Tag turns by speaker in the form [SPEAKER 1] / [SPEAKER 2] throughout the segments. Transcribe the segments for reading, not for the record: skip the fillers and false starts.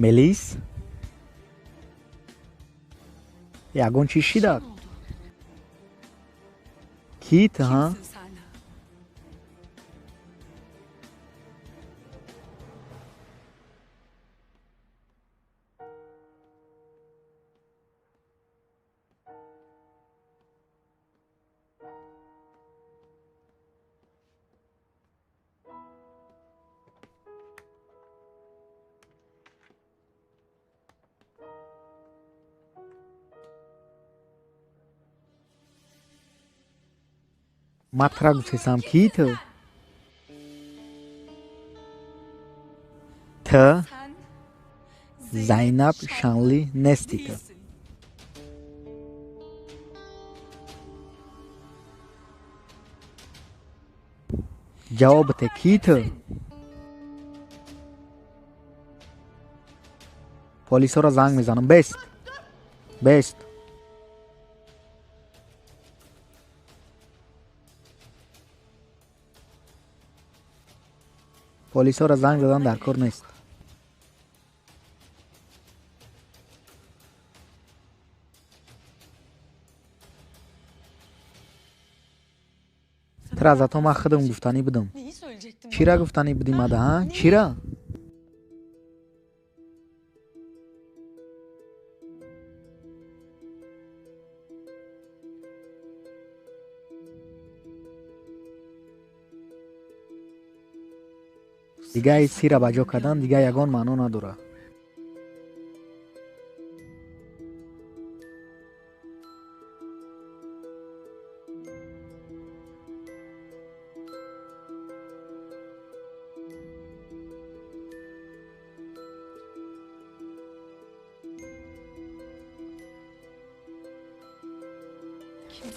[SPEAKER 1] Мелис? Ягон чӣ шидад? Кӣ ту, ҳа? Ма тура гуфтесам, кӣ ту? Ту Зайнаб Шанлӣ нестӣ ту. Ҷавобате, кӣ ту? Полисҳоро занг мезанам. Бест, бест. Полисҳоро занг задан дар кор нест. Тура зато ман худам гуфтанӣ будам. Чира гуфтанӣ будӣ мада, ҳа? Чира? Дига ин сирра ба ҷо кардан дига ягон маъно надорад.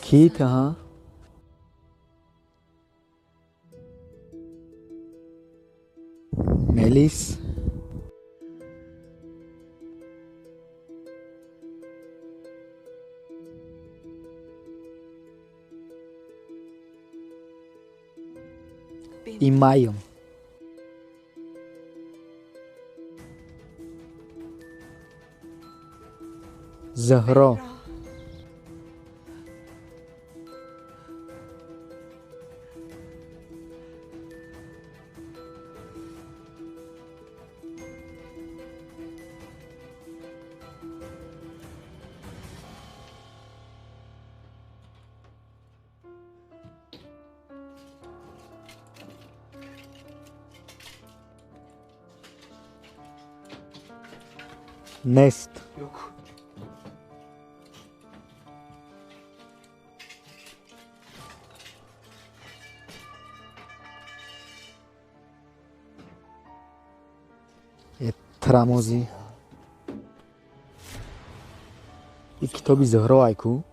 [SPEAKER 1] Кӣ ту, ҳа? Мелис? Имаем. Зуҳро. Нест. Трамозӣ. И китоби Зуҳро ай ку?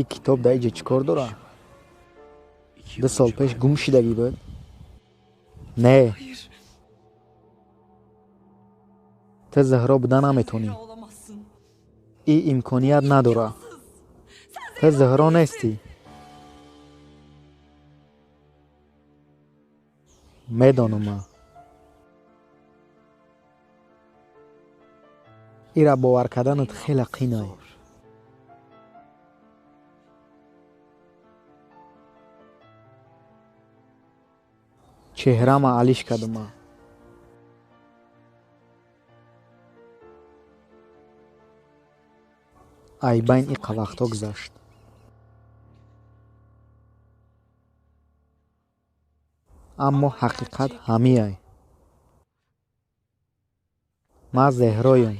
[SPEAKER 1] И китоб дар иҷа чӣ кор дорад? 2 сол пеш гум шидагӣ буд? Не. Ту Зуҳро буда наметонӣ. И имконият надорад. Ту Зуҳро нестӣ. Медонам ман. Ира бовар карданат хеле қинай. Чеҳрама алиш кардам ман. Айбайн иқа вақтҳо гузашт. Аммо ҳақиқат ҳамиай. Ман Зеҳроем.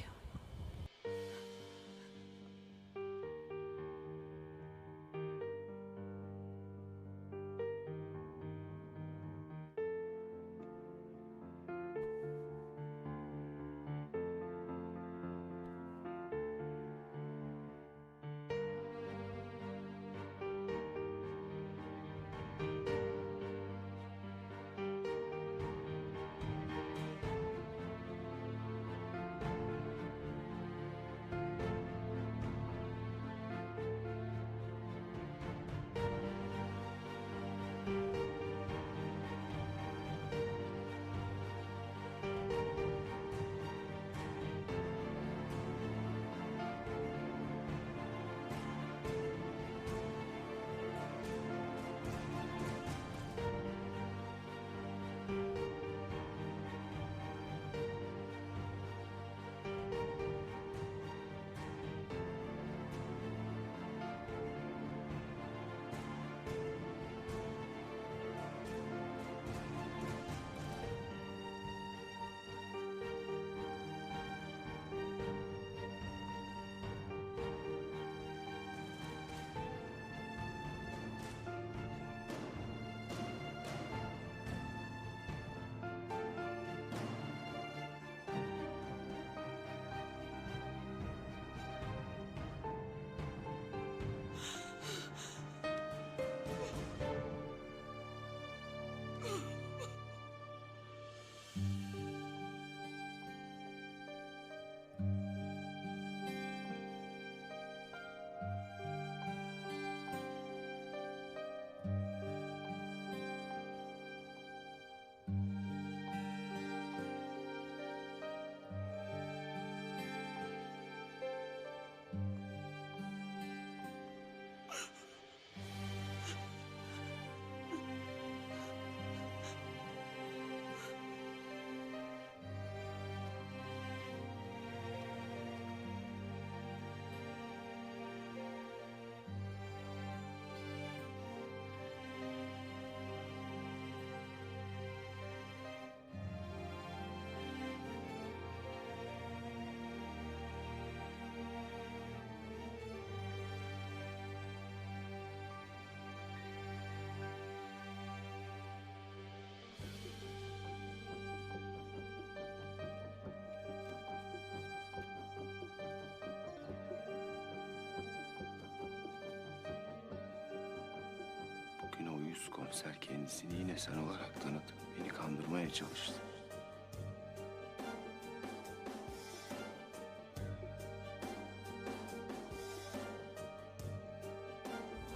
[SPEAKER 2] Bugün o yüz komiser kendisini yine sen olarak tanıtıp beni kandırmaya çalıştı.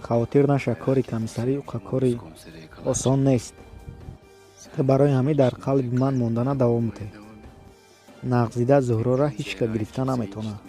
[SPEAKER 1] Хавотир наша, кори комиссарӣ уқа кори осон нест. Ту барои ҳамин дар қалби ман мондана давом медиҳӣ. Нағзида Зуҳрора ҳеҷ ка гирифта наметавонад.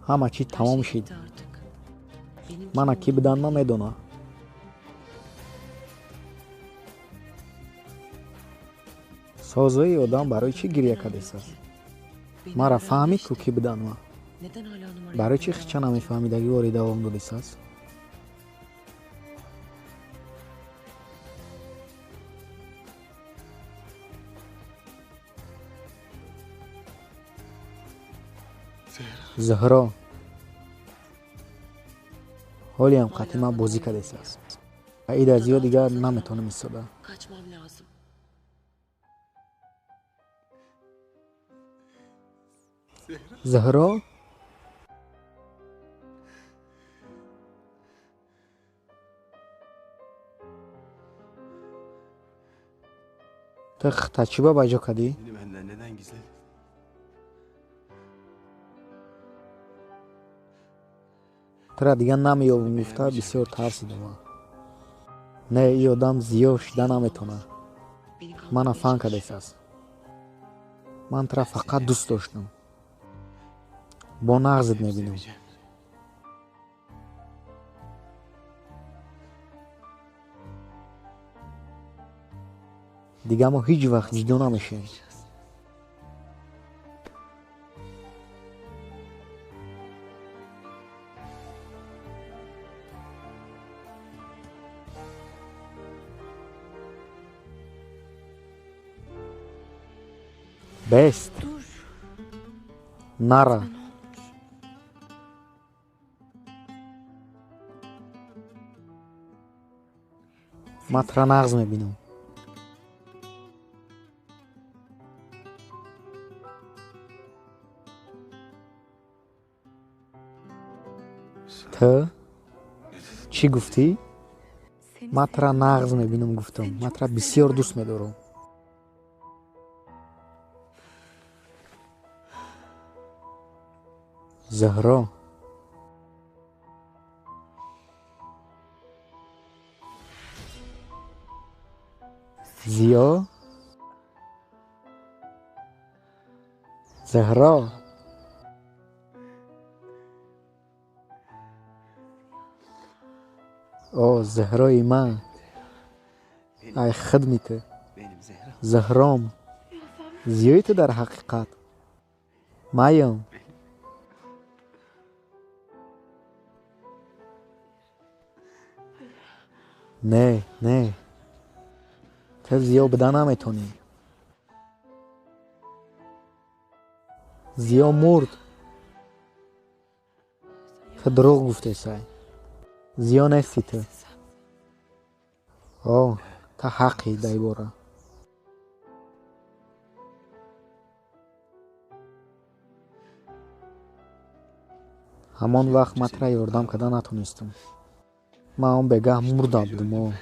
[SPEAKER 1] Ҳама чиз тамом шид. Мана кӣ будан намедонам. Созои одам барои чӣ гиря кардесааст? Мара фаҳмид ку кӣ будан ман. Барои чӣ хича намефаҳмидагӣ вори давом додесааст? Зуҳро ҳолиам қатъи ман бозӣ кардесааст. Ва ида зиёд дигар наметавонам истода. Зуҳро ту хитачиба ба ҷо кардӣ?
[SPEAKER 2] Beni benden neden gizledin?
[SPEAKER 1] Тура дига намеёбам гуфта бисёр тарсидам. Не, и одам зиё шида наметавонад. Мана фан кардесааст. Ман тура фақат дӯст доштам. Бо нағзит мебинам. Дига мо ҳеҷ вақт ҷудо намешавем. Бест. Нара. Ман тура нағз мебинам. Ту чӣ гуфтӣ? Ман тура нағз мебинам гуфтам. Ман тура бисёр дӯст медорам. Зуҳро. Зиё. Зуҳро. О, Зуҳрои ман. Ай хидми ту. Зуҳром. Зиёи ту дар ҳақиқат. Маям. Не, не. Ту зиё буда наметонӣ. Зиё мурд. Ту дурӯғ гуфтесай. Зиё нести ту. О, ту ҳаққӣ дар ибора. Ҳамон вақт ман тура ёрдам карда натонистам. Ман он бегаҳ мурда будам. О.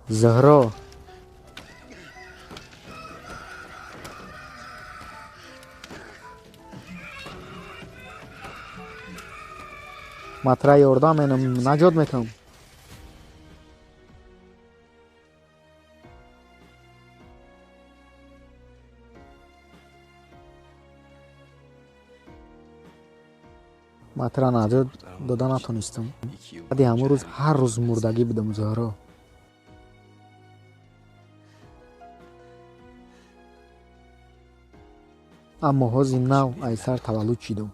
[SPEAKER 1] Зуҳро. Ман тура ёрдам менам, наҷот метавам. Ман тура наҷот дода натонистам. Баъди ҳамон рӯз ҳар рӯз мурдагӣ будам, Зуҳро. Аммо ҳозир нав айсар таваллуд шидам.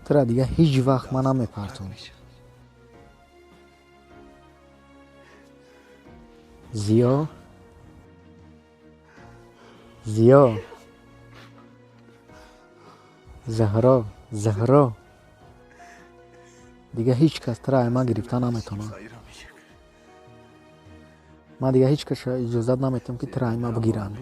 [SPEAKER 1] Тура дига ҳеҷ вақт ман намепартом. Зиё. Зиё. Зуҳро, Зуҳро. Дига ҳеҷ кас тура аз ман гирифта наметавонад. Ман дига ҳеҷ касро иҷозат наметавам, ки тура аз ман бигиранд.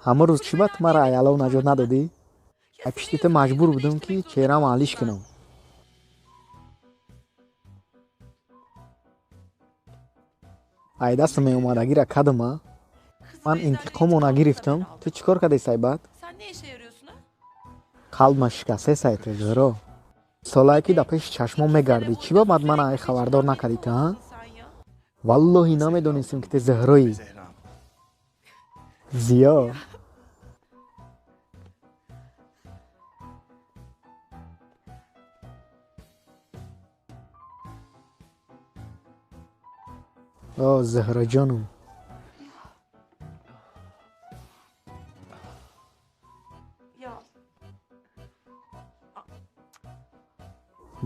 [SPEAKER 1] Ҳамон рӯз чӣ ба ту маро аялов наҷот надодӣ? Ай пишти ту маҷбур будам, ки чеҳраам алиш кунам. Ай дастам меомадагира кадам, а? Ман интиқомо нагирифтам. Ту чӣ кор кардӣ, сай баъд? Қалбма шикастесай ту, Зуҳро. Солае ки дар пеши чашмон мегардӣ, чӣ ба баъд мана ай хабардор накардӣ ту, ҳа? Валлоҳи намедонистем, ки ту Зуҳроӣ. Зиё. О, Зуҳроҷоном.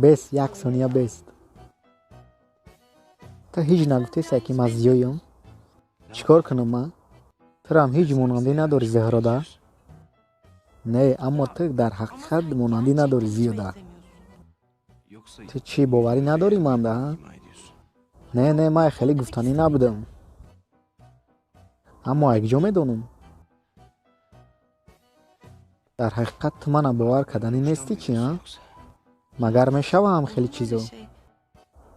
[SPEAKER 1] Бес, як сония бест. Ту ҳеҷ нагуфтесай, ки ман Зиёём? Чӣ кор кунам ман? Турам ҳеҷ монандӣ надорӣ Зуҳрода? Не, аммо ту дар ҳақиқат монандӣ надорӣ Зиёда. Ту чӣ боварӣ надорӣ манда, ҳа? Не, не, ман хеле гуфтанӣ набудам. Аммо якҷо медонам. Дар ҳақиқат ту мана бовар карданӣ нестӣ чӣ, ҳа? Магар мешава ҳам хеле чизо?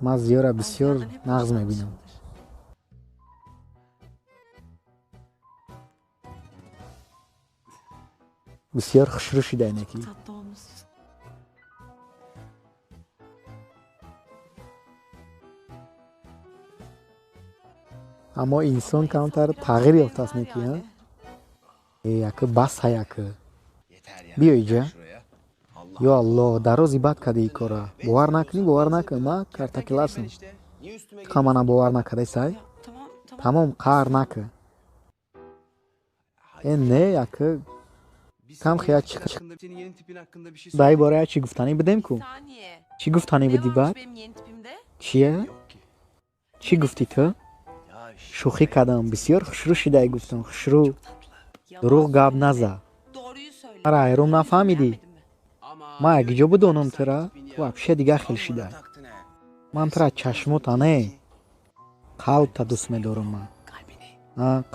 [SPEAKER 1] Ман Зиёра бисёр нағз мебинам. Бисёр хушрӯ шидай неки. Аммо инсон камтар тағйир ёфтааст неки, ҳа? Э, яку бас ҳаяку. Биё иҷа. Ё Аллоҳ, дарози бад кардӣ ин кора. Бовар накунӣ, бовар накун, ман картакиласам. Қа мана бовар накардесай? Тамом, қаҳр накун. Э, не, яку кам хия чӣ дар ин бора чӣ гуфтанӣ будем ку? Чӣ гуфтанӣ будӣ баъд? Чия? Чӣ гуфтӣ ту? Шӯхӣ кардам, бисёр хушрӯ шидай гуфтам, хушрӯ. Дурӯғ гап наза. Мара айром нафаҳмидӣ? Ман якҷо бидонам тура, ту вообще дигар хел шидай. Ман тура чашмота не, қалбта дӯст медорам ман.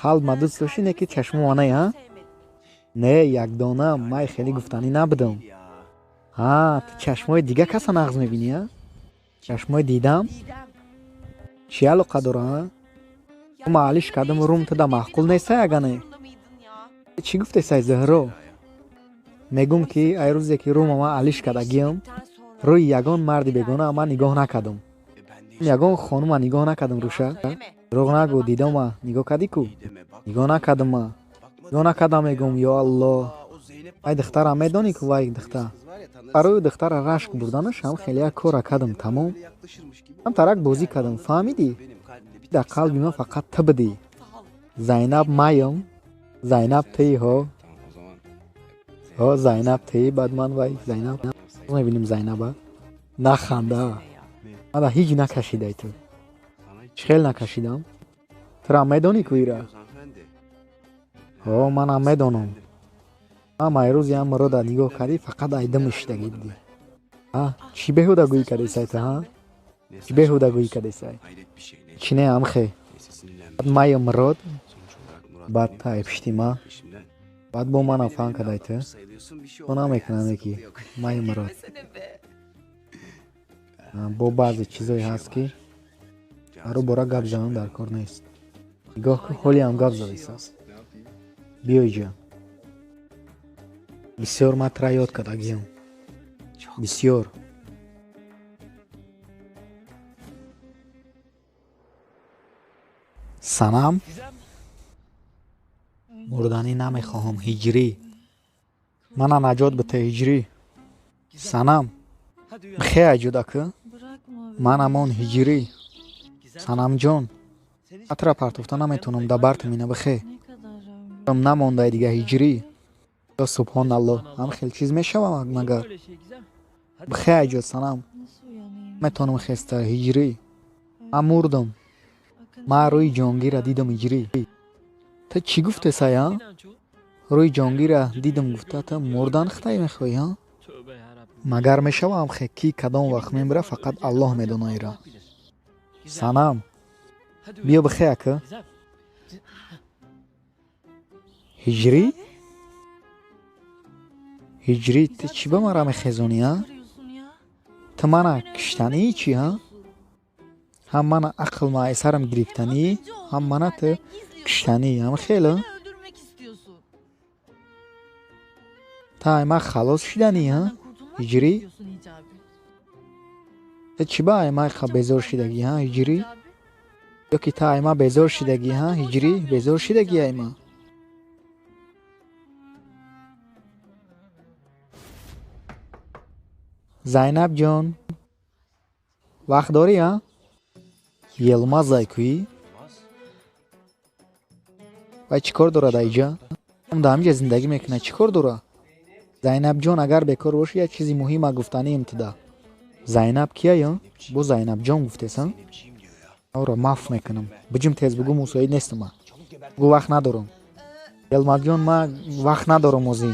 [SPEAKER 1] Қалб ма дӯст доштӣ, не ки чашмома не, ҳа? Не, якдона, ман хеле гуфтанӣ набудам. Ҳа, ту чашмои дигар каса нағз мебинӣ, ҳа? Чашмои дидам? Чӣ алоқа дора, ҳа? Ту маълиш кардам рум туда маъқул нестай агане? Чӣ гуфтесай, Зуҳро? Мегӯм ки ай рӯзе ки рума ман алиш кардагиам, рӯи ягон марди бегона ман нигоҳ накардам. Ягон хонума нигоҳ накардам рӯша. Дурӯғ нагӯ, дидома, нигоҳ кардӣ ку? Нигоҳ накардам ман. Нигоҳ накардам мегӯм, ё Аллоҳ. Вай духтарам медонӣ ку вай духтар? Барои духтара рашк бурданаш ҳам хеле як кора кардам, тамом. Камтарак бозӣ кардам, фаҳмидӣ? Дар қалби ман фақат ту будӣ. Зайнаб маям, Зайнаб туи, ҳо. Ҳо, Зайнаб туи, баъд ман вай Зайнаб. Мебинем Зайнаба. Наханда. Мана ҳеҷ накашидай ту. Чӣ хел накашидам? Тура медонӣ ку ира? Ҳо, манам медонам. Ман майрӯз ям Мурода нигоҳ кардӣ, фақат айдим шидагӣ будӣ. Ҳа, чӣ беҳудагӯӣ кардесай ту, ҳа? Чӣ беҳудагӯӣ кардесай? Чӣ не, амхе? Баъд майи Мурод, баъд тай пишти ма. Баъд бо манам фаҳм кардай ту. Ту намекунам ки майи Мурод. Бо баъзе чизое ҳаст ки ҳару бора гап задан дар кор нест. Нигоҳ кун, ҳолиам гап задисааст. Биё иҷа. Бисёр ман тура ёд кардагиам. Бисёр. Санам, мурданӣ намехоҳам, ҳиҷрӣ. Мана наҷот бите, ҳиҷрӣ. Санам, бихе аҷудаку. Манамон ҳиҷрӣ. Санамҷон, ман тура партофта наметавонам, дар бартам ина бихе. Намондай дига ҳиҷрӣ. Ё субҳоналлоҳ, ҳам хел чиз мешава магар? Бихе аҷуд, санам. Наметавонам хеста, ҳиҷрӣ. Ман мурдам. Ман рӯи ҷонгирра дидам, ҳиҷрӣ. Ту чӣ гуфтесай, ҳа? Рӯи ҷонгирра дидам гуфта, ту мурдан хитай мехоҳӣ, ҳа? Магар мешавам хе ки кадом вақт мемира, фақат Аллоҳ медона ира. Санам, биё бихе ака. Ҳиҷрӣ? Ҳиҷрӣ, ту чӣ ба мара мехезонӣ, ҳа? Ту мана киштанӣ чӣ, ҳа? Ҳам мана ақл маайсарам гирифтанӣ, ҳам мана ту киштанӣ, ҳам хеле? Та ай ман халос шиданӣ, ҳа? Ҳиҷрӣ? Ту чӣ ба ай ма безор шидагӣ, ҳа, ҳиҷрӣ? Ё ки та ай ма безор шидагӣ, ҳа, ҳиҷрӣ? Безор шидагӣ ай ма? Зайнаб ҷон, вақт дорӣ, а? Йилмаз айкӯӣ? Вай чӣ кор дорад айҷа? Дар ҳаминҷа зиндагӣ мекунад, чӣ кор дорад? Зайнабҷон, агар бекор бошӣ, як чизи муҳима гуфтанием туда. Зайнаб кияй, бо Зайнабҷон гуфтес, а? Ора маф мекунам. Биҷим, тез бугӯ, мусоид нестам ман. Бугӯ, вақт надорам. Йилмазҷон, ман вақт надорам озӣ.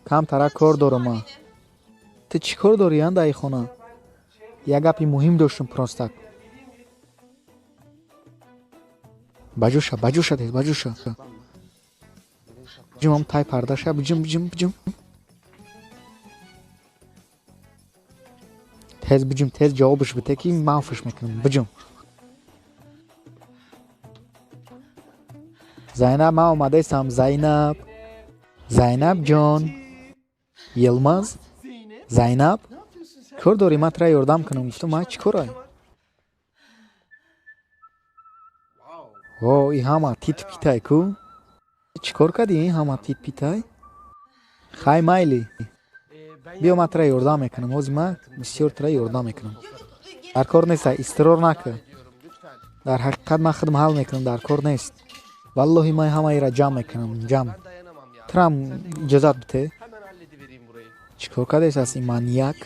[SPEAKER 1] Камтара кор дорам ман. Ту чӣ кор дорӣ, а, дар ин хона? Як гапи муҳим доштум просто. Баҷоша, баҷоша, тез баҷоша. Биҷим, тай пардаша, биҷим, биҷим, биҷим. Тез биҷим, тез ҷавобаш бите, ки манфиш мекунам. Биҷим. Зайнаб, ман омадаистам, Зайнаб. Зайнаб ҷон. Йилмаз? Зайнаб? Кор дорӣ, ман тура ёрдам кунам, гуфтам, а чӣ корай? О, и ҳама тит питай ку? Чӣ кор кардӣ, ин ҳама тит питай? Хай, майли. Биё, ман тура ёрдам мекунам. Ҳозир ман бисёр тура ёрдам мекунам. Дар кор нест, истирор накун. Дар ҳақиқат ман худам ҳал мекунам, дар кор нест. Валлоҳи ман ҳамаира ҷамъ мекунам, ҷамъ. Турам иҷозат бите. Чӣ кор кардес аст ин маньяк?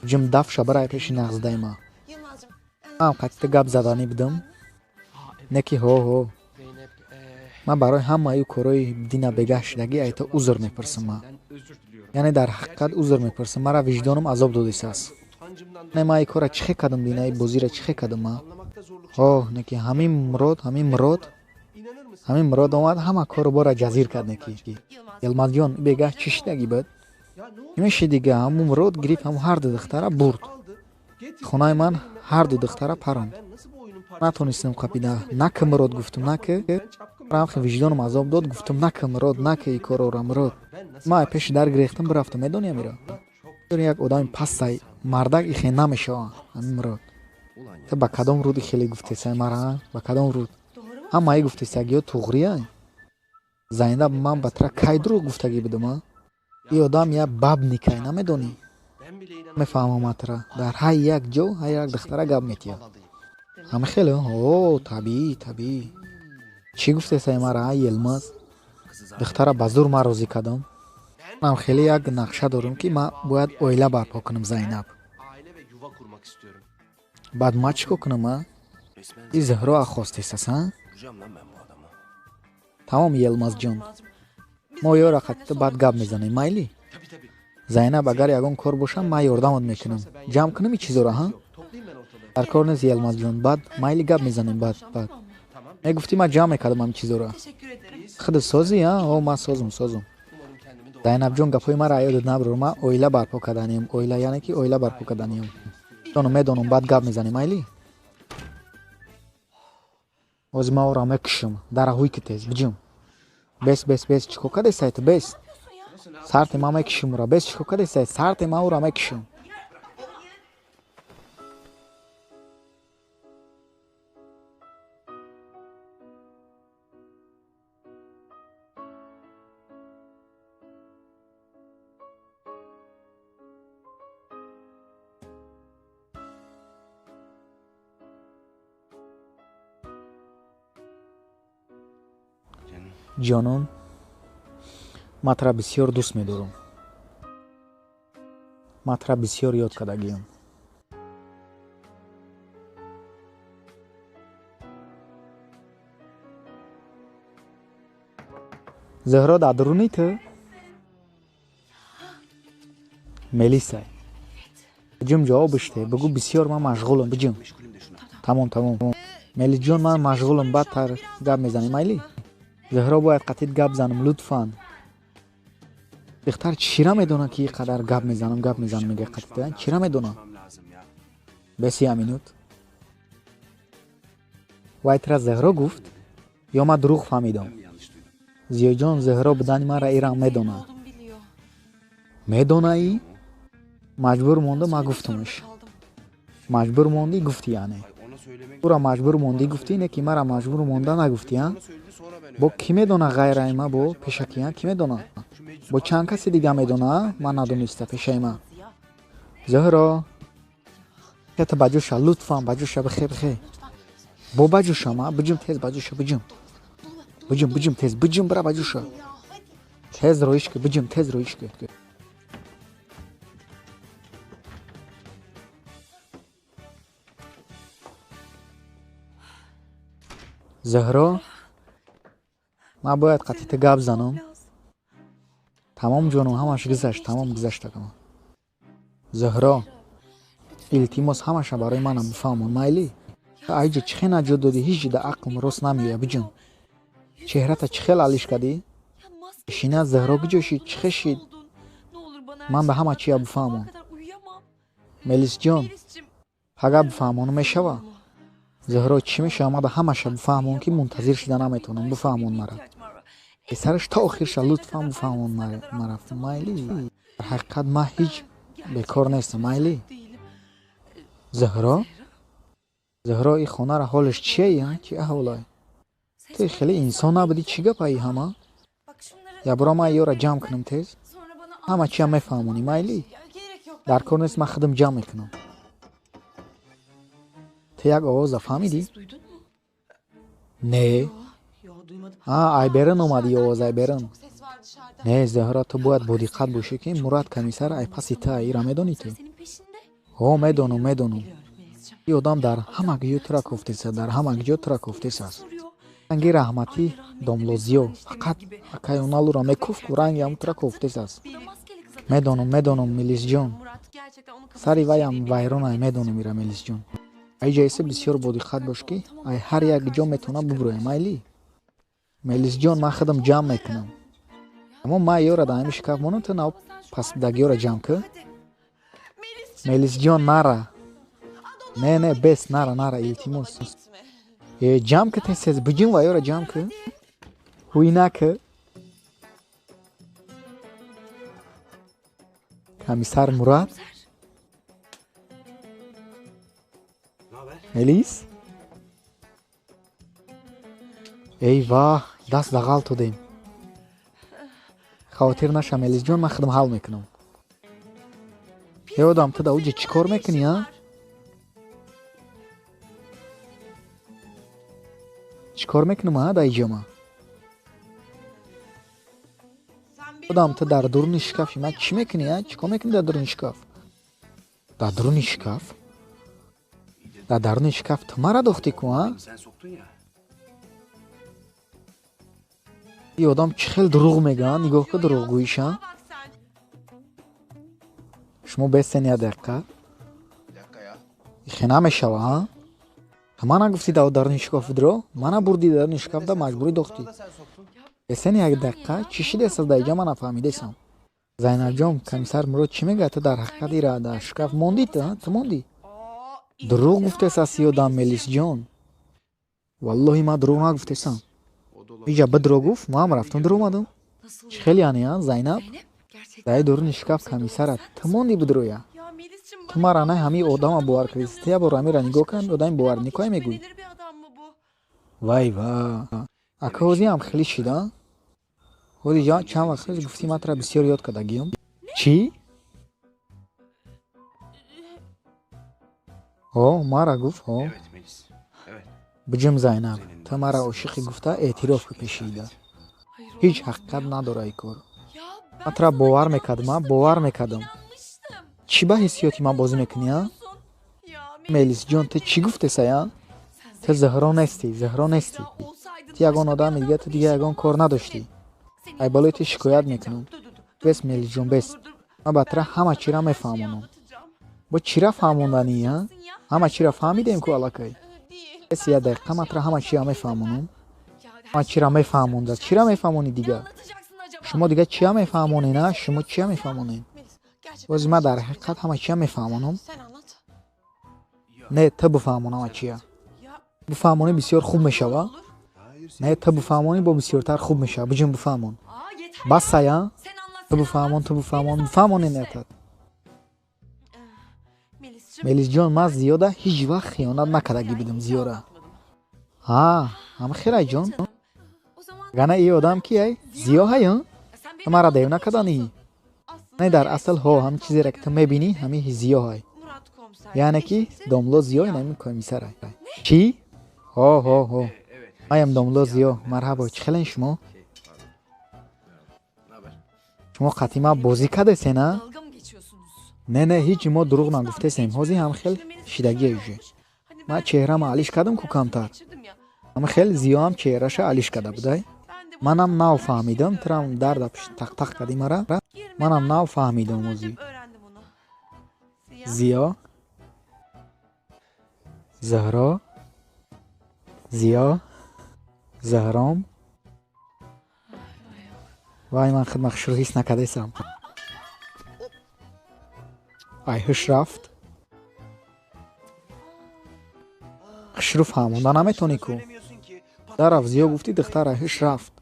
[SPEAKER 1] Ҷим дафша барай пеши нағздаи ман. Ман қатита гап заданӣ будам. Не ки ҳо ҳо. Ман барои ҳамаи корҳои дина бегаҳ шудагӣ айто узр мепурсам ман. Яъне дар ҳақиқат узр мепурсам. Мара виҷдонам азоб додисааст. Не, ман ин корра чӣ хе кардам, дина ин бозиро чӣ хе кардам ман? Ҳо, не ки ҳамин Мурод, ҳамин Мурод, ҳамин Мурод омад, ҳама кору бора ҷазир кард, не ки. Йилмазҷон, бегаҳ чӣ шидагӣ буд? Чӣ меши дига? Ҳамун Мурод гирифт ҳамун ҳарду духтара бурд. Хонаи ман ҳарду духтара паронд. Натонистам қапида. Наки Мурод, гуфтум, наки. Рамхи виҷдонам азоб дод, гуфтум, наки Мурод, наки ин корора Мурод. Ман пеши дар гирехтам, бирафтам, медонӣ амира? Як одами пастай мардак ихе намешава ҳамин Мурод. Ту ба кадом руд хеле гуфтесай мара? Ба кадом руд? Ҳамаи гуфтесагиё туғрия? Зайнаб, ман ба тура кай дурӯғ гуфтагӣ будам, а? И одам як бабникай, намедонӣ? Мефаҳмам тура. Дар ҳар як ҷо ҳар як духтара гап метиҳад. Ҳама хеле? О, табиӣ, табиӣ. Чӣ гуфтесай мара, а, Йилмаз? Духтара ба зур ман розӣ кардам. Манам хеле як нақша дорам, ки ман бояд оила барпо кунам, Зайнаб. Баъд ман чӣ кор кунам, а? И Зуҳро хостесас, а? Тамом, Йилмазҷон. Мо ёра қатита баъд гап мезанем, майли? Зайнаб, агар ягон кор бошам, ман ёрдамат мекунам. Ҷамъ кунам ин чизоро, ҳа? Дар кор нест, Йилмазҷон, баъд майли, гап мезанем баъд, баъд. Мегуфтӣ, ман ҷамъ мекардам ҳамин чизоро. Худат созӣ, а? О, ман созум, созум. Зайнабҷон, гапҳои маро ёдат набурор. Ман оила барпо карданиям. Оила, яъне ки оила барпо карданиям. Медонам, медонам, баъд гап мезанем, майли? Ҳозир ман ора мекушам. Дара ҳуй ки тез, биҷум. Бес, бес, бес, чӣ кор кардесай ту, бес? Сарте ман мекушам ура, бес, чӣ кор кардесай? Сарте ман ура мекушам. Ҷонон, ман тура бисёр дӯст медорам. Ман тура бисёр ёд кардагиам. Зуҳро дар дуруни ту? Мелисай. Биҷум, ҷавобиш те. Бугӯ, бисёр ман машғулам, биҷум. Тамом, тамом. Мелисҷон, ман машғулам, баъдтар гап мезанем, майли? Зуҳро, бояд қатит гап занам, лутфан. Духтар чира медонад, ки ин қадар гап мезанам, гап мезанам, мега қатита? Чира медонад? Бес я минут. Вай тура Зуҳро гуфт? Ё ман дурӯғ фаҳмидам? Зиёҷон, Зуҳро будани маро ирам медонад. Медонаӣ? Маҷбур монда, ман гуфтамаш. Маҷбур мондӣ гуфтӣ яъне. Ура маҷбур мондӣ гуфтӣ, не ки мара маҷбур монда нагуфтӣ, а? Бо кӣ медона ғайраи ма бо пешакӣ, а? Кӣ медона? Бо чанд каси дига медона, а? Ман надониста пешаи ма. Зуҳро, хета баҷӯша, лутфан баҷӯша, бихе, бихе. Бо баҷӯшам, а? Биҷум тез баҷӯша, биҷум. Биҷум, биҷум тез, биҷум бира баҷӯша. Тез роиш ки, биҷум тез роиш ки. Зуҳро, ман бояд қатъи ту гап занам. Тамом ҷонум, ҳамаш гузашт, тамом гузашт акама. Зуҳро, илтимос ҳамаша барои манам бифаҳмон, майли? Айҷа чӣ хел наҷот додӣ, ҳеҷ ҷида ақлм рост намеояд, биҷун. Чеҳрата чӣ хел алиш кардӣ? Шина Зуҳро куҷо шид, чӣ хел шид? Ман ба ҳама чия бифаҳмон. Мелисҷон, пага бифаҳмон мешава? Зуҳро, чӣ мешава? Ман ба ҳамаша бифаҳмон, ки мунтазир шида наметавонам, бифаҳмон мара. Писараш то охирша лутфан бифаҳмон мара. Майли? Дар ҳақиқат ман ҳеҷ бекор нестам, майли? Зуҳро? Зуҳро, ин хонара ҳолаш чие, а? Чӣ аҳволай? Ту хеле инсон набудӣ, чӣ гапаи ҳама? Ябора ман ёра ҷамъ кунам тез? Ҳама чиам мефаҳмонӣ, майли? Дар кор нест, ман худам ҷамъ мекунам. Ту як овоза фаҳмидӣ? Не. А, айберин омадӣ овоз, айберин. Не, Зуҳро, ту бояд бодиққат бошӣ, ки Мурад комиссар ай паси ту, ира медонӣ ту? Ҳо, медонам, медонам. Ин одам дар ҳама ҷо тура кофтеса, дар ҳама ҷо тура кофтесааст. Ранги раҳматӣ домлозиё, фақат акай оналура мекуфт, ку ранги ҳам тура кофтесааст. Медонам, медонам, Мелисҷон. Сари ваям вайронай, медонам ира, Мелисҷон. Айҷа эсе бисёр бодиққат бош, ки ай ҳар як ҷо метавона бубурӯя, майли? Мелисҷон, ман худам ҷамъ мекунам. Аммо ман ёра дар ҳамин шкаф монам, ту нав пасдагиёра ҷамъ кӣ. Мелисҷон, нара. Не, не, бес, нара, нара, илтимос. Э, ҷамъ кӣ тез тез, биҷим ва ёра ҷамъ кӣ. Ҳуй накӣ. Комиссар Мурад. Мелис? Эй ваҳ, даст дағал додем. Хавотир наша, Мелисҷон, ман худам ҳал мекунам. Э одам, ту дар уҷа чӣ кор мекунӣ, а? Чӣ кор мекунам, а, дар иҷа ман? Одам, ту дар дуруни шкафи ман чӣ мекунӣ, а? Чӣ кор мекунӣ дар дуруни шкаф? Дар дуруни шкаф? Дар даруни шкаф ту мара дохтӣ ку, а? Ин одам чӣ хел дурӯғ мегӯяд, нигоҳ ку дурӯғгӯиша. Шумо бестен як дақиқа. Ихе намешава, а? Ту мана гуфтӣ дар даруни шкаф бидро, мана бурдӣ дар даруни шкаф, да маҷбурӣ дохтӣ. Бестен як дақиқа, чӣ шидест дар иҷа, ман нафаҳмидесам. Зайнабҷон, комиссар Мурод чӣ мегӯяд? Ту дар ҳақиқат ира дар шкаф мондӣ, ту, ту мондӣ? Дурӯғ гуфтес аст ёдам, Мелисҷон. Валлоҳи ман дурӯғ нагуфтесам. Иҷа бидро гуфт, ман рафтам дуромадам. Чӣ хел яъне, а, Зайнаб? Дар дуруни шкаф комиссара ту мондӣ бидроя? Ту мара на ҳамин одама бовар кардӣ. Ту як бор ҳамира нигоҳ кун, одами боварникое мегӯӣ. Вай ва. Ака ҳозиам хеле шида? Ҳози чанд вақт пеш гуфтӣ ман тура бисёр ёд кардагиём. Чӣ? Ҳо, мара гуфт, ҳо. Биҷум Зайнаб, ту мара ошиқӣ гуфта эътироф кӯ пешида. Ҳеҷ ҳақиқат надора ин кор. Ман тура бовар мекардам, а, бовар мекардам. Чӣ ба ҳиссиёти ман бозӣ мекунӣ, а? Мелисҷон, ту чӣ гуфтесай, а? Ту Зуҳро нестӣ, Зуҳро нестӣ. Ту ягон одами дига, ту дига ягон кор надоштӣ. Ай болои ту шикоят мекунам. Бес, Мелисҷон, бес. Ман ба тура ҳама чиро мефаҳмонам. Бо чира фаҳмонданӣ, а? Ҳама чиро фаҳмидем ку аллакай. Бес як дақиқа, ман тура ҳама чиро мефаҳмонам. Ман чиро мефаҳмонда? Чира мефаҳмонӣ дига? Шумо дига чия мефаҳмонед, а? Шумо чия мефаҳмонед? Бози ман дар ҳақиқат ҳама чия мефаҳмонам. Не, ту бифаҳмон ҳама чия. Бифаҳмонӣ бисёр хуб мешава. Не, ту бифаҳмонӣ бо бисёртар хуб мешава. Биҷун бифаҳмон. Басай, а? Ту бифаҳмон, ту бифаҳмон, бифаҳмонед нетат. Мелисҷон, ман Зиёда ҳеҷ вақт хиёнат накардагӣ будам. Зиёра, ҳа, ҳама хелай ҷон. Гана и одам ки ай? Зиё ҳай? Ту мара девна каданӣ? Не, дар асл ҳо, ҳамин чизере ки ту мебинӣ, ҳамин Зиё ҳай, яъне ки домло Зиё инамин комиссар ай. Чӣ? Ҳо, ҳо, ҳо, маям домло Зиё. Марҳабо, чӣ хелен шумо? Шумо қатима бозӣ кардесена? Не, не, ҳеҷ мо дурӯғ нагуфтесем. Ҳозир ҳам хел шидагие уже. Ман чеҳрама алиш кардам ку камтар. Ҳама хел Зиёам чеҳраша алиш карда будай. Манам нав фаҳмидам, турам дарда пишт тақтақ кардӣ мара. Манам нав фаҳмидам ҳозир. Зиё, Зуҳро, Зиё, Зуҳром. Вай, ман худма хушрӯ ҳис накардесам. Ай ҳуш рафт. Хушрӯ фаҳмонда наметонӣ ку. Дарафт, Зиё гуфтӣ, духтар ай ҳуш рафт.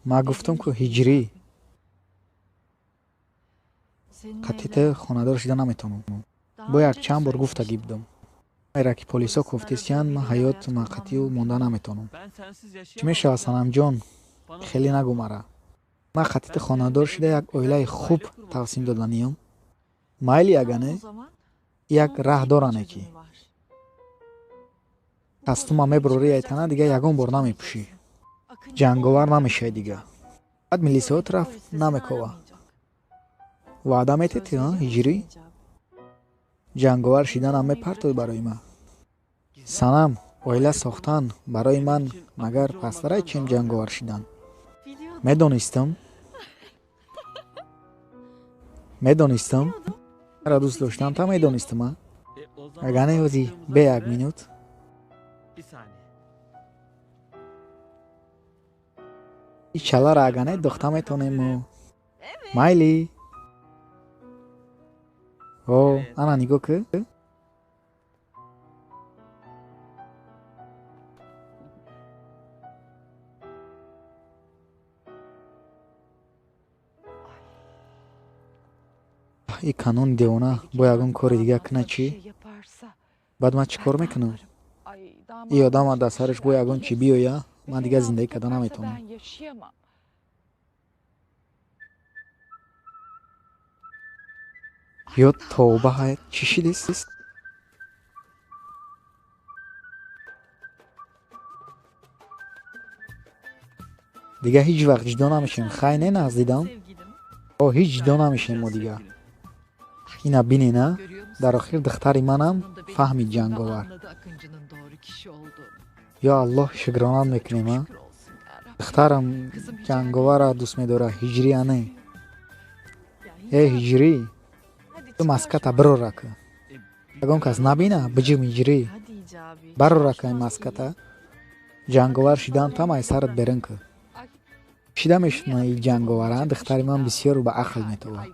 [SPEAKER 1] Ман гуфтам ку, ҳиҷрӣ, қатъи ту хонадор шида наметавонам. Бо як чанд бор гуфтагӣ будам. Майра ки полисо кофтесиянд, ман ҳаёт ман қатъию монда наметавонам. Чӣ мешавад, Санамҷон, хеле нагӯ мара. Ман қатъи ту хонадор шида як оилаи хуб тавсим доданиём. Майли, ягане як раҳ доране ки кастума мебурорӣ айтана, дига ягон бор намепӯшӣ, ҷанговар намешавӣ дига. Баъд милисиҳо тура намекова. Ваъда метеҳӣ, ҳиҷрӣ? Ҷанговар шиданам мепартоӣ барои ман? Санам, оила сохтан барои ман магар пасттарай, чем ҷанговар шидан? Медонистам, медонистам, маро дӯст доштан та медонистам. А агане ҳози бе як минут и чалара агане духта метонему. Майли, о, ана нигоҳ ки. И канони девона бо ягон кори дига кунад чӣ? Баъд ман чӣ кор мекунам? И одама дар сараш бо ягон чӣ биёя, ман дигар зиндагӣ карда наметавонам. Ё тавба, чӣ шидист? Дигар ҳеҷ вақт ҷудо намешем, хай? Не, нағз дидам. О, ҳеҷ ҷудо намешем мо дигар. Ина бинена, дар охир духтари манам фаҳмид ҷанговар. Ё Аллоҳ, шукронат мекунем. А духтарам ҷанговарро дӯст медорад, ҳиҷрия не. Э, ҳиҷрӣ, ту маската бирора ку, ягон кас набина. Биҷим, ҳиҷрӣ, барора ку маската. Ҷанговар шидан там ай сарат берин ку. Шида мешуна и ҷанговара. Духтари ман бисёр ба ақл метобад.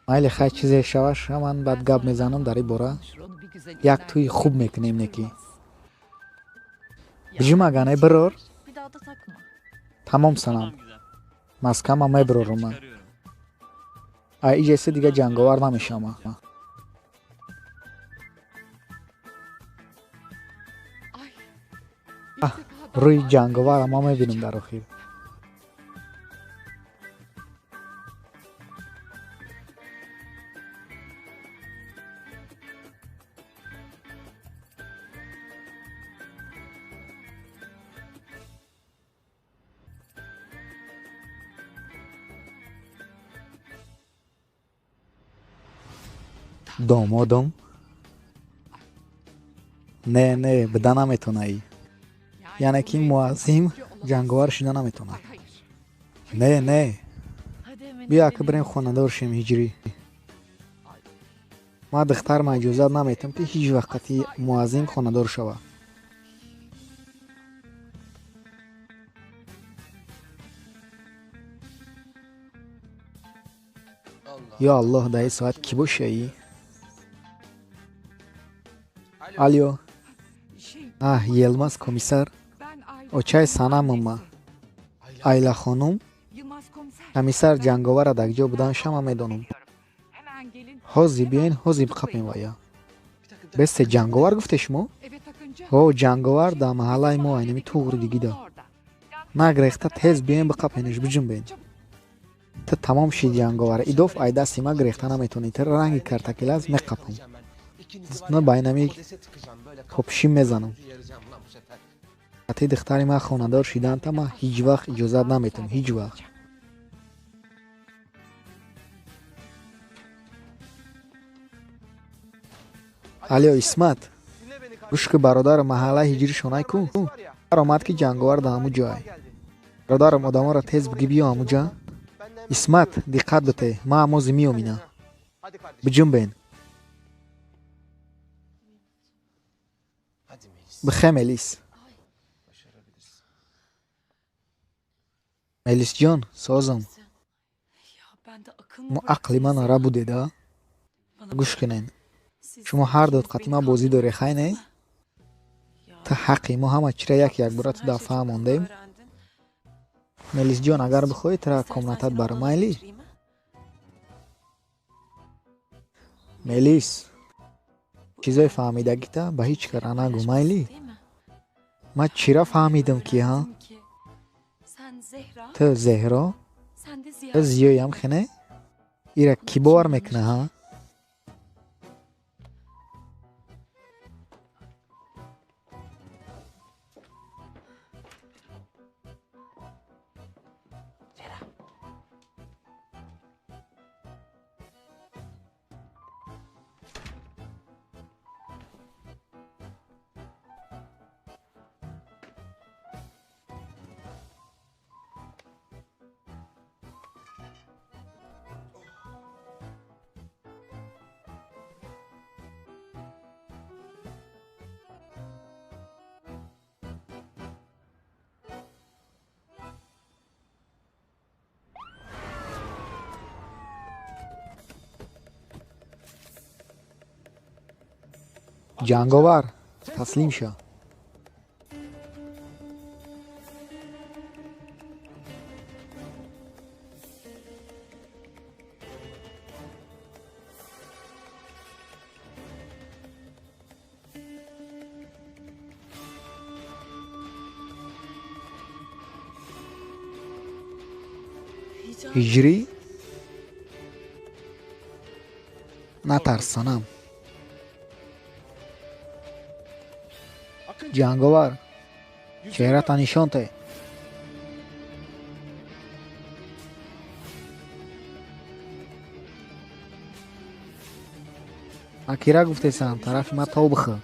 [SPEAKER 1] Майли, хай, чизе шава ша, ман баъд гап мезанам дар ин бора. Як тӯи хуб мекунем, неки биҷум, агане бирор. Тамом, Санам, маскама мебирорум ман. Ай иҷасе дига ҷанговар намешавам. Рӯи ҷанговарам ман мебинам дар охир. Домодом не, не, буда наметонаӣ. Яъне ки Муаззим ҷанговар шида наметавонад. Не, не, биё, ака, бирем хонадор шем. Ҳиҷрӣ, ман духтарма иҷозат наметам, ки ҳеҷ вақт қатъи Муаззим хонадор шавад. Ё Аллоҳ, дар ин соат кӣ бошаӣ? Алё, аҳ, Елмаз комиссар. Очаи санамума. Айлахонум, комиссар ҷанговара дар ҷо будан шама медонам. Ҳозир биёен, ҳозир биқапем вая. Бесте, ҷанговар гуфте шумо? Ҳо, ҷанговар дар маҳаллаи мо айнами туғри дигида. Нагрехта тез биёен биқапенаш, биҷунбен. Ту тамом шид ҷанговар, идоф ай дасти ма грехта наметонӣ, ту ранги картакилаз меқапам. На байнами копшим мезанам. Ати духтари ман хонадор шиданта ман ҳеҷ вақт иҷозат наметам, ҳеҷ вақт. Алё, Исмат, гӯш ки бародару маҳаллаи ҳиҷрӣ шонай ку? Омад ки ҷанговар дар ҳамун ҷой. Бародарам, одаморо тез биги биё ҳамун ҷа. Исмат, диққат бите, ман ҳамози меомина. Биҷунбен. Бихе, Мелис. Мелисҷон, созам. Мо ақли ман ара будеда? Гӯш кунен. Шумо ҳар дод қати ман бозӣ доре, хай не? Ту ҳаққи мо ҳама чира як якбора ту дар фаҳм мондем. Мелисҷон, агар бихоҳӣ тура комнатат барам, майли? Мелис, чизои фаҳмидагита ба ҳеҷ кара нагӯ, майли? Ман чира фаҳмидам ки, ҳа? Ту Зеҳро, ту Зиёям хене? Ира кӣ бовар мекуна, ҳа? Ҷанговар, таслим шав. Ҳиҷрӣ? Натарс, санам. Ҷанговар, чеҳрата нишон те. Ман кира гуфтесам, тарафи ман тов бихӯ.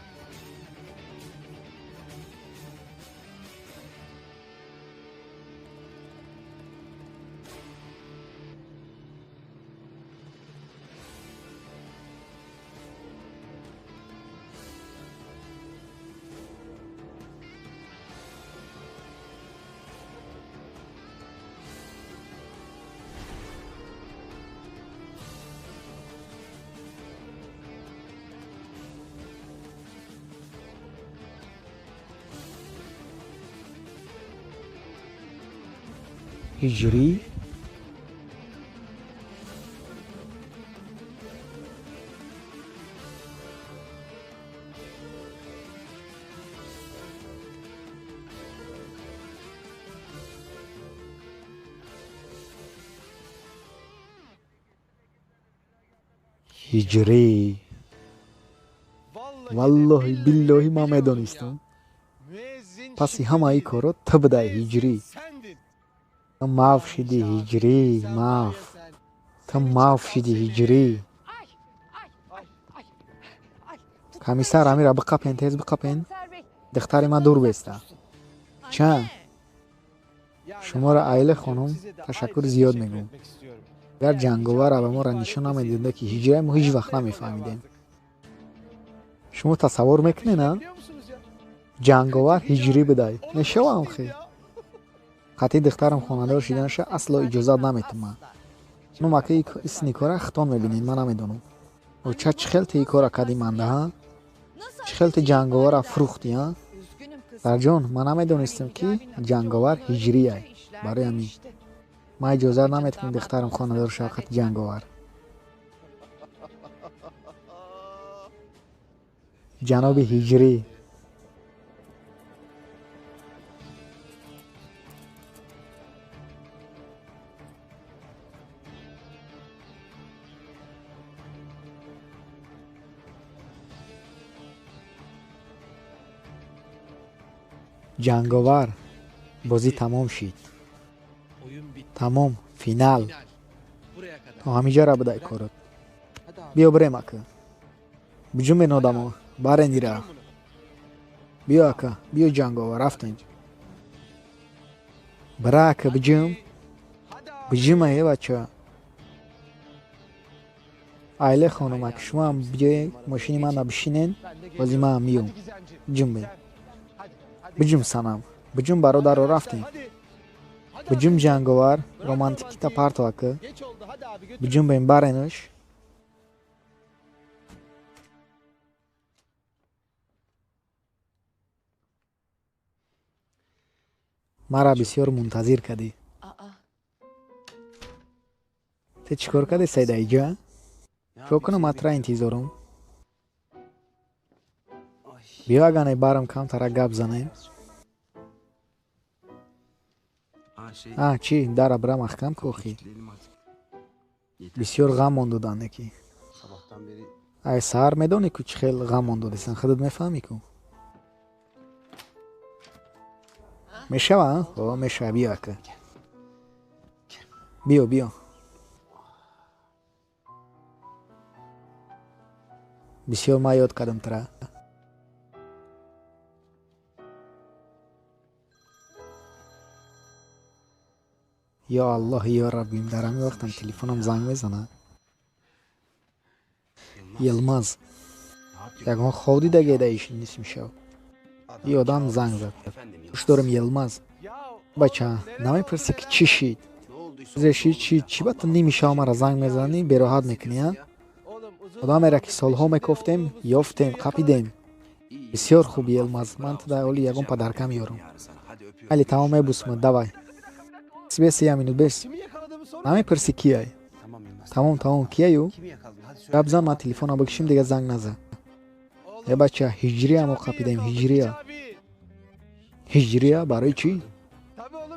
[SPEAKER 1] Ҳиҷрӣ? Ҳиҷрӣ. Валлоҳи биллоҳи ман медонистам. Паси ҳамаи корро ту будай, ҳиҷрӣ. Ту мав шиди, ҳиҷрӣ, мав. Ту мав шиди, ҳиҷрӣ. Комиссар, амира биқапен, тез биқапен. Духтари ман дур беста. Ча? Шуморо Айле хонум ташаккури зиёд мегӯм. Агар ҷанговара ба моро нишон намедода ки ҳиҷрае, мо ҳеҷ вақт намефаҳмидем. Шумо тасаввур мекунед, а? Ҷанговар ҳиҷрӣ будай. Мешавам хе. Қатъи духтарам хонадор шиданаша асло иҷозат наметумам. Ну мака исни кора хитон мебинед, ман намедонам. Оча, чӣ хел ти кора кади манда, ҳа? Чӣ хел ти ҷанговара фурӯхтӣ, ҳа? Сарҷон, ман намедонистам, ки ҷанговар ҳиҷрияй. Барои ҳамин ман иҷозат наметиҳам духтарам хонадор шавад қати ҷанговар. Ҷаноби ҳиҷрӣ. Ҷанговар, бозӣ тамом шид. Тамом, финал. То ҳамиҷара будай корот. Биё бирем, ака. Биҷумбен, одамо, барен ира. Биё, ака, биё, ҷанговар, рафтем. Бира, ака, биҷум. Биҷума, е бача. Айле хонум, ака, шумоам биёед, мошини мана бишинен, бози маам миём. Биҷумбен. Биҷум, санам. Биҷум, бародаро, рафтем. Биҷум, ҷанговар, романтикита парто, ака. Биҷумбен, баренаш. Мара бисёр мунтазир кардӣ. Ту чӣ кор кардӣ, Сайда, иҷа? Чӣ кунам, ман тура интизорум. Биё, агане барам камтара гап занем. А, чӣ, дара бира маҳкам ку охи. Бисёр ғам мон доданд ки. Ай саҳар медонӣ ку чӣ хел ғам мон додисан, худат мефаҳмӣ ку. Мешава, а? О, мешава, биё, ака. Биё, биё. Бисёр ман ёд кардам тура. Ё Аллоҳ, ё Раббим, дар ҳамин вақтам телефонам занг мезанад. Йилмаз, ягон хоб дидагӣ да иш нисми шав. И одам занг зад. Гӯш дорам, Йилмаз. Бача, намепурсӣ ки чӣ шид? Зе шид, чӣ, чӣ ба ту ними шав мара занг мезанӣ, бероҳат мекунӣ, а? Одамеро ки солҳо мекофтем, ёфтем, қапидем. Бисёр хуб, Йилмаз, ман ту дар оли ягон падарка меёрам. Майли, тамом, мебусмад, давай. Бес, я минут, бес. Намепурсӣ кияй? Тамом, тамом, кияю? Гап зан, ман телефонро бикшим, дига занг наза. Э бача, ҳиҷрия мо қапидем, ҳиҷрия. Ҳиҷрия барои чӣ?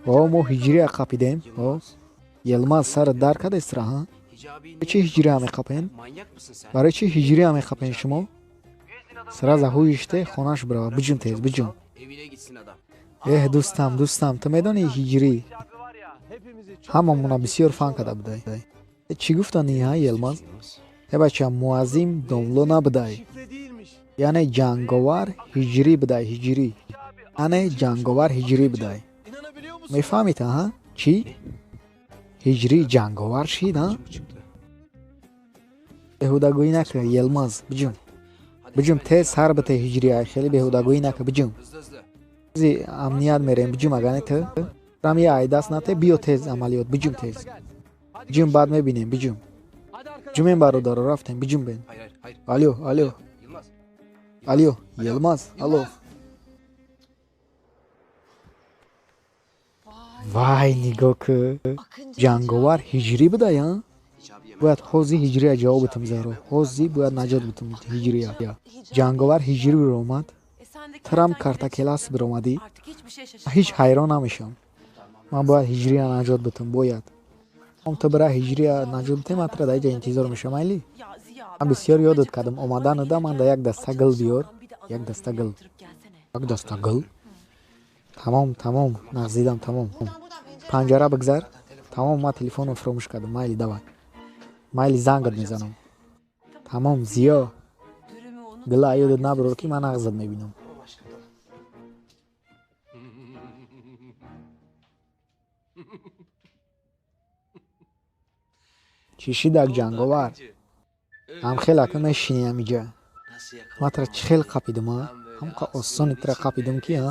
[SPEAKER 1] О, мо ҳиҷрия қапидем. О, Йилмаз, сарат дар кардестра, ҳа? Барои чӣ ҳиҷрия меқапен? Барои чӣ ҳиҷрия меқапен шумо? Сразу ҳуиште, хонаш бирава, биҷум тез, биҷум. Эҳ, дӯстам, дӯстам, ту медонӣ ҳиҷрӣ? Ҳамамона бисёр фан карда будай. Чӣ гуфтанӣ, ҳа, Йилмаз? Э бача, муаззим домло набудай. Яъне ҷанговар ҳиҷрӣ будай, ҳиҷрӣ. Яъне ҷанговар ҳиҷрӣ будай. Мефаҳмед, ҳа? Чӣ? Ҳиҷрӣ ҷанговар шид, ҳа? Беҳудагӯӣ нака, Йилмаз, биҷум. Биҷум, тез сар бите ҳиҷрия, хеле беҳудагӯӣ нака, биҷум. Зи амният мерем, биҷум, агане ту. Рам я айдаст нате, биё тез амалиёт, биҷум тез. Биҷум, баъд мебинем, биҷум. Биҷумем, бародаро, рафтем, биҷум бен. Алё, алё. Алё, Йилмаз, алло. Вай, нигоҳ ку. Ҷанговар ҳиҷрӣ будай, а? Бояд ҳози ҳиҷрия ҷавоб битам, Заҳро. Ҳози бояд наҷот битам ҳиҷрия. Ҷанговар ҳиҷрӣ биромад. Трам картакелас биромадӣ. Ҳеҷ ҳайрон намешавам. Ман бояд ҳиҷрия наҷот битам, бояд. Ом ту бира ҳиҷрия наҷот битем, ман тура дар иҷа интизор мешавам, майли? Ман бисёр ёдат кардам. Омадануда ман да як даста гул биёр. Як даста гул. Як даста гул? Тамом, тамом, нағзидам, тамом. Панҷара бигзар. Тамом, ман телефонро фуромӯш кардам. Майли, давай. Майли, зангат мезанам. Тамом, Зиё. Гула ёдат набирор, ки ман нағзат мебинам. Чӣ шидак, ҷанговар? Ҳамхел ака мешинӣ ҳамиҷа. Ман тура чӣ хел қапидам, а? Ҳамқа осони тура қапидам ки, а?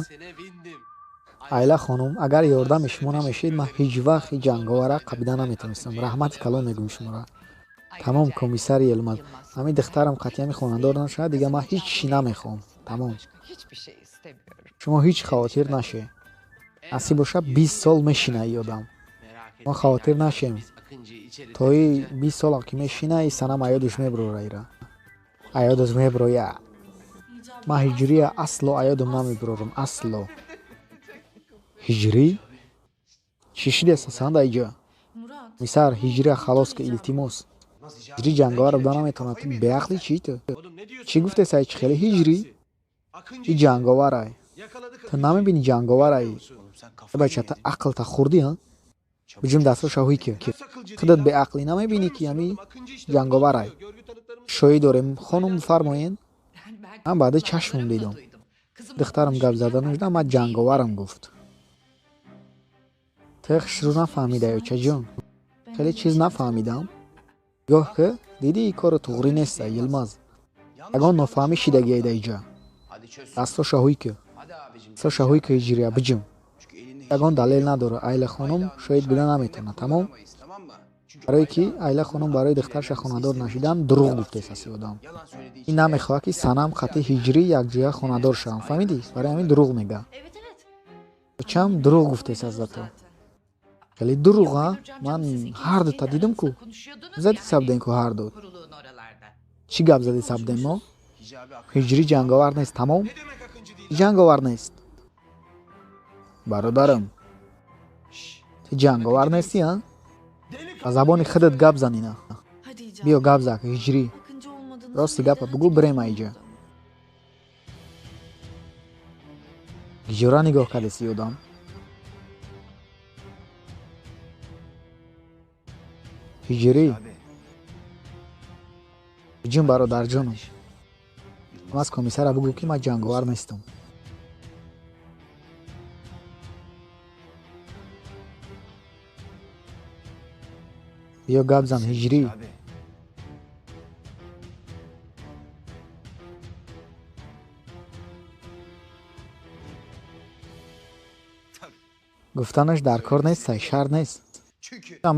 [SPEAKER 1] Айла хонум, агар ёрдами шумо намешид, ман ҳеҷ вақт ин ҷанговара қапида наметавонистам. Раҳмати калон мегӯм шуморо. Тамом, комиссар Йилмаз. Ҳамин духтарам қатъиян хонандор нашавад, дига ман ҳеҷ чӣ намехоҳам. Тамом. Шумо ҳеҷ хавотир наше. Насиб боша 20 сол мешина и одам. Мо хавотир нашем. То и 20 сола ки мешина, и Санам аёдуш меброра ира. Аёдуш меброя. Ман ҳиҷрия асло аёдум намеброрам, асло. Ҳиҷрӣ? Чӣ шидест асан дар иҷа? Мисар, ҳиҷрия халос ки, илтимос. Ҳиҷрӣ ҷанговар буда наметавонад. Ту беақлӣ чӣ ту? Чӣ гуфтесай, чӣ хеле ҳиҷрӣ? И ҷанговарай. Ту намебинӣ ҷанговарай? Бача, ту ақлта хурдӣ, ҳа? Биҷум дастроша ҳуй ки. Худат беақлӣ намебинӣ ки ҳами ҷанговарай. Шоҳӣ дорем, хонум фармоен. Ман баъда чашмам дидам. Духтарам гап зада нужда, ман ҷанговарам гуфт. Ту хушрӯ нафаҳмидаё, чаҷон? Хеле чиз нафаҳмидам. Нигоҳ ки, дидӣ ин кору туғрӣ неста, Йилмаз. Ягон нофаҳмӣ шидагиай дар иҷа. Дастроша ҳуй ки. Дастроша ҳуй ки, ҳиҷрия, биҷум. Ягон далел надора. Айла хонум шоҳид буда наметавонад, тамом? Барое ки Айла хонум барои духтарша хонадор нашидан дурӯғ гуфтест аси одам. Ин намехоҳад ки Санам қати ҳиҷрӣ якҷоя хонадор шаванд, фаҳмидӣ? Барои ҳамин дурӯғ мега. Очам дурӯғ гуфтест аз зато. Хеле дурӯғ, а? Ман ҳар дута дидам ку. Зади сабдем ку ҳар ду. Чӣ гап зади сабдем мо? Ҳиҷрӣ ҷанговар нест, тамом? Ҷанговар нест. Бародарам, ту ҷанговар нестӣ, а? Ба забони худат гап занина. Биё гап зак, ҳиҷрӣ. Рости гапа бугӯ, бирем аиҷа. Гиҷора нигоҳ кардеси одам? Ҳиҷрӣ. Биҷум бародарҷонам. Аз комиссара бугӯ ки ман ҷанговар нестам. Биё гап зан, ҳиҷрӣ. Гуфтанаш дар кор нестай, шарт нест.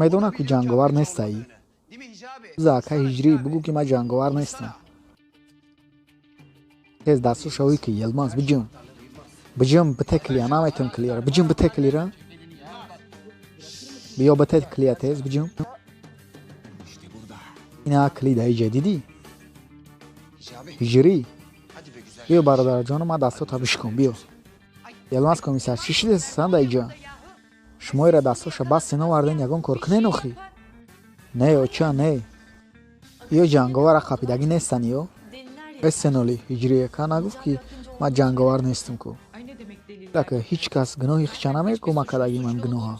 [SPEAKER 1] Медонад ку ҷанговар нестай. За ака ҳиҷрӣ, бугӯ ки ман ҷанговар нестам. Тез дастроша ҳуй ки, Йилмаз, биҷум. Биҷум, бите клия, наметавон клияра. Биҷум, бите клира. Биё бите клия тез, биҷум. Ина кли дар иҷа дидӣ? Ҳиҷрӣ. Биё бародарҷону, ман дастрота бишкун, биё. Йилмаз комиссар, чӣ шидест дар иҷа? Шумо ира дастроша басте наварден, ягон кор кунен охи? Не, оча, не. Ё ҷанговара қапидагӣ нестан ё? Эсеноли, ҳиҷрия ка нагуфт ки ман ҷанговар нестам ку. Лака ҳеҷ кас гуноҳи хича намекӯ ма кадаги ман гуноҳа.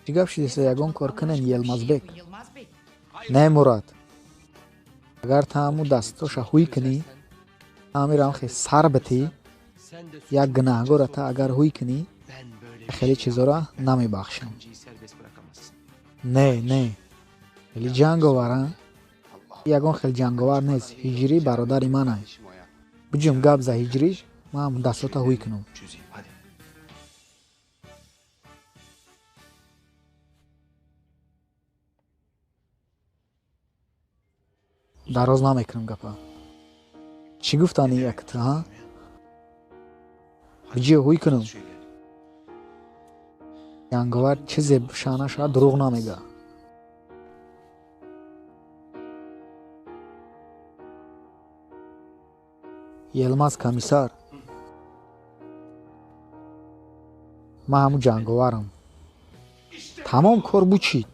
[SPEAKER 1] Чӣ гап шидеста, ягон кор кунен, Йилмазбек? Не, Мурад. Агар та ҳаму дастроша ҳуй кунӣ, ҳамирам хе сар битӣ, як гунаҳгора та агар ҳуй кунӣ, хеле чизора намебахшам. Не, не. Хеле ҷанговар, а? Ягон хел ҷанговар нест. Ҳиҷрӣ бародари манай. Биҷум гап за ҳиҷрӣ, ман дастрота ҳуй кунам. Дароз намекунам гапа. Чӣ гуфтани як ту, ҳа? Биҷиё ҳуй кунам. Ҷанговар чизе бишана шавад, дурӯғ намега. Йилмаз комиссар, ман ҳамун ҷанговарам. Тамом кор бучид.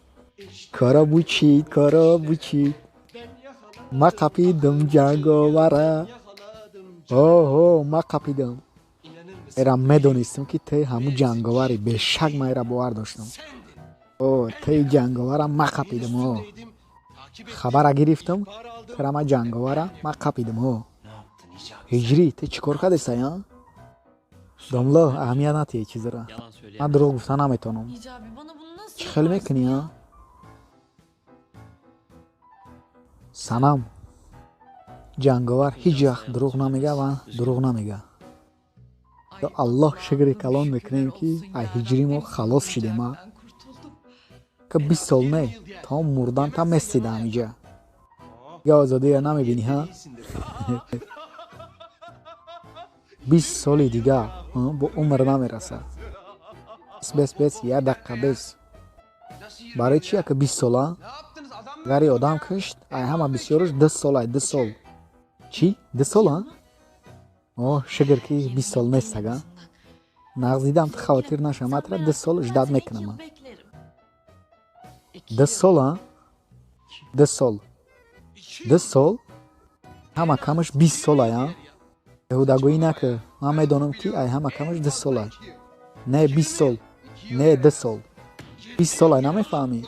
[SPEAKER 1] Кора бучид, кора бучид. Ма қапидам ҷанговара. Оҳо, ма қапидам. Эра медонистам ки ту ҳамун ҷанговари, бешак ман эра бовар доштам. О, ту ҷанговара ма қапидам, о. Хабара гирифтам, тура ман ҷанговара ма қапидам, о. Ҳиҷрӣ, ту чӣ кор кардесай, а? Домло, аҳамият натиҳ чизара. Ман дурӯғ гуфта наметавонам. Чӣ хел мекунӣ, а? Санам, ҷанговар ҳеҷ вақт дурӯғ намега ва дурӯғ намега. Ё Аллоҳ, шукри калон мекунем ки аз ҳиҷрӣ мо халос шидем, а? Ка 20 сол не, то мурдан та местида ҳамиҷа. Дига озодиро намебинӣ, ҳа? 20 соли дига бо умр намерасад. Бес бес, як дақиқа бес. Барои чи яка 20 сола? Агари одам кушт, ай ҳама бисёраш 2 сол, ай 2 сол. Чӣ? 2 сола? О, шукр ки 20 сол нест ага. Нағз дидам, ту хавотир наша, ман тура 2 сол ждат мекунам. 2 сола? 2 сол. 2 сол? Ҳама камаш 20 сол ая. Беҳудагӯӣ накар. Ман медонам ки ай ҳама камаш 2 сол ай. Не 20 сол, не 2 сол. 20 сол ай, намефаҳмӣ?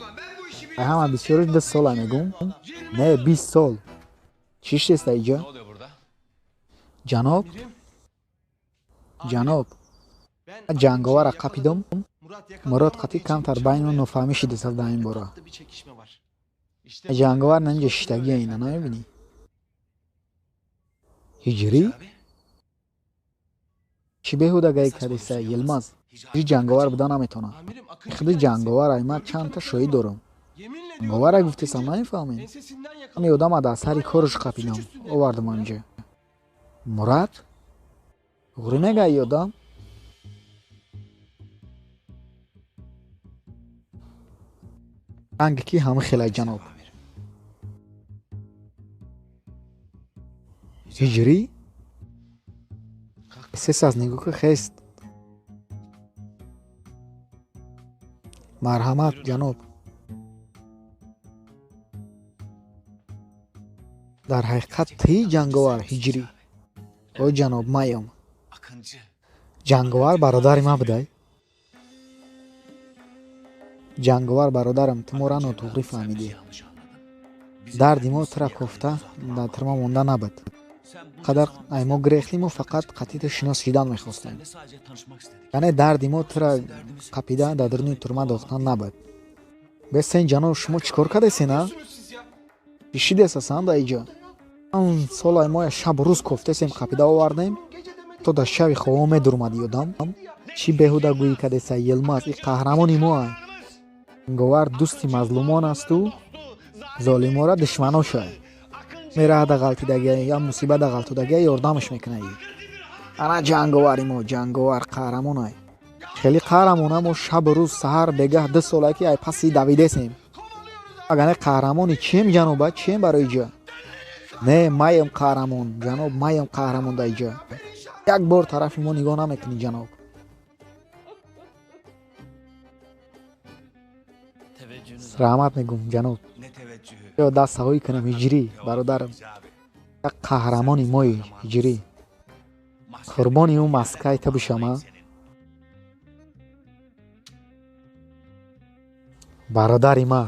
[SPEAKER 1] Ай ҳама бисёраш 2 сол ай мегӯм. Не 20 сол. Чӣ шеста иҷа? Ҷаноб? Ҷаноб. Ҷанговара қапидом. Мурод қатъи камтар байни нофаҳмӣ шидааст дар ин бора. Ҷанговар нанҷа шиштагия ина намебинӣ? Ҳиҷрӣ? Чӣ беҳудагае кардеса, Йилмаз? Ҳиҷрӣ ҷанговар буда наметавонад. Худи ҷанговар ай ман чандта шоҳид дорам. Ҷанговар гуфтесам, намефаҳмем? Ҳами одама дар сари кораш қапидам, овардам анҷа. Мурад? Ғурӣ мега и одам? Ранге ки ҳама хелай ҷаноб. Ҳиҷрӣ? Сес аз нигоҳ ки хест. Марҳамат ҷаноб. Дар ҳақиқат тии ҷанговар ҳиҷрӣ. О ҷаноб, маём. Ҷанговар бародари ман будай? Ҷанговар бародарам, ту моро нотуғрӣ фаҳмидӣ. Дарди мо тура кофта дар тирма монда набуд. Қадар ай мо гирехтӣ, мо фақат қатъи шинос шидан мехостем. Яъне дарди мо тура қапида дар даруни турма дохтан набуд. Бесен ҷаноб, шумо чӣ кор кардесен, а? Чӣ шидесасан дар иҷа? Ан солай мо шаб рӯз кофтесем, қапида овардем, то дар шаби хобо медурмадӣ одам. Чӣ беҳудагӯӣ кардеса, Йилмаз? И қаҳрамони мо ай. Ҷанговар дӯсти мазлумон асту золимора душманошай. Мераҳада ғалтидагия, я мусибата ғалтудагия, ёрдамаш мекунаи. Ана ҷанговари мо, ҷанговар қаҳрамонай. Хеле қаҳрамона мо шаб рӯз саҳар бегаҳ 2 сола ки ай паси давидесем. Агар не қаҳрамони чием ҷаноба, чием барои ҷа? Не, маем қаҳрамон, ҷаноб, маем қаҳрамон дар иҷа. Як бор тарафи мо нигоҳ намекунӣ ҷаноб. Раҳмат мегӯм ҷаноб. Ё даст саҳоӣ кунам ҳиҷрӣ, бародарам. Як қаҳрамони мои ҳиҷрӣ. Қурбони ӯ маскай та бишам, а? Бародари ма.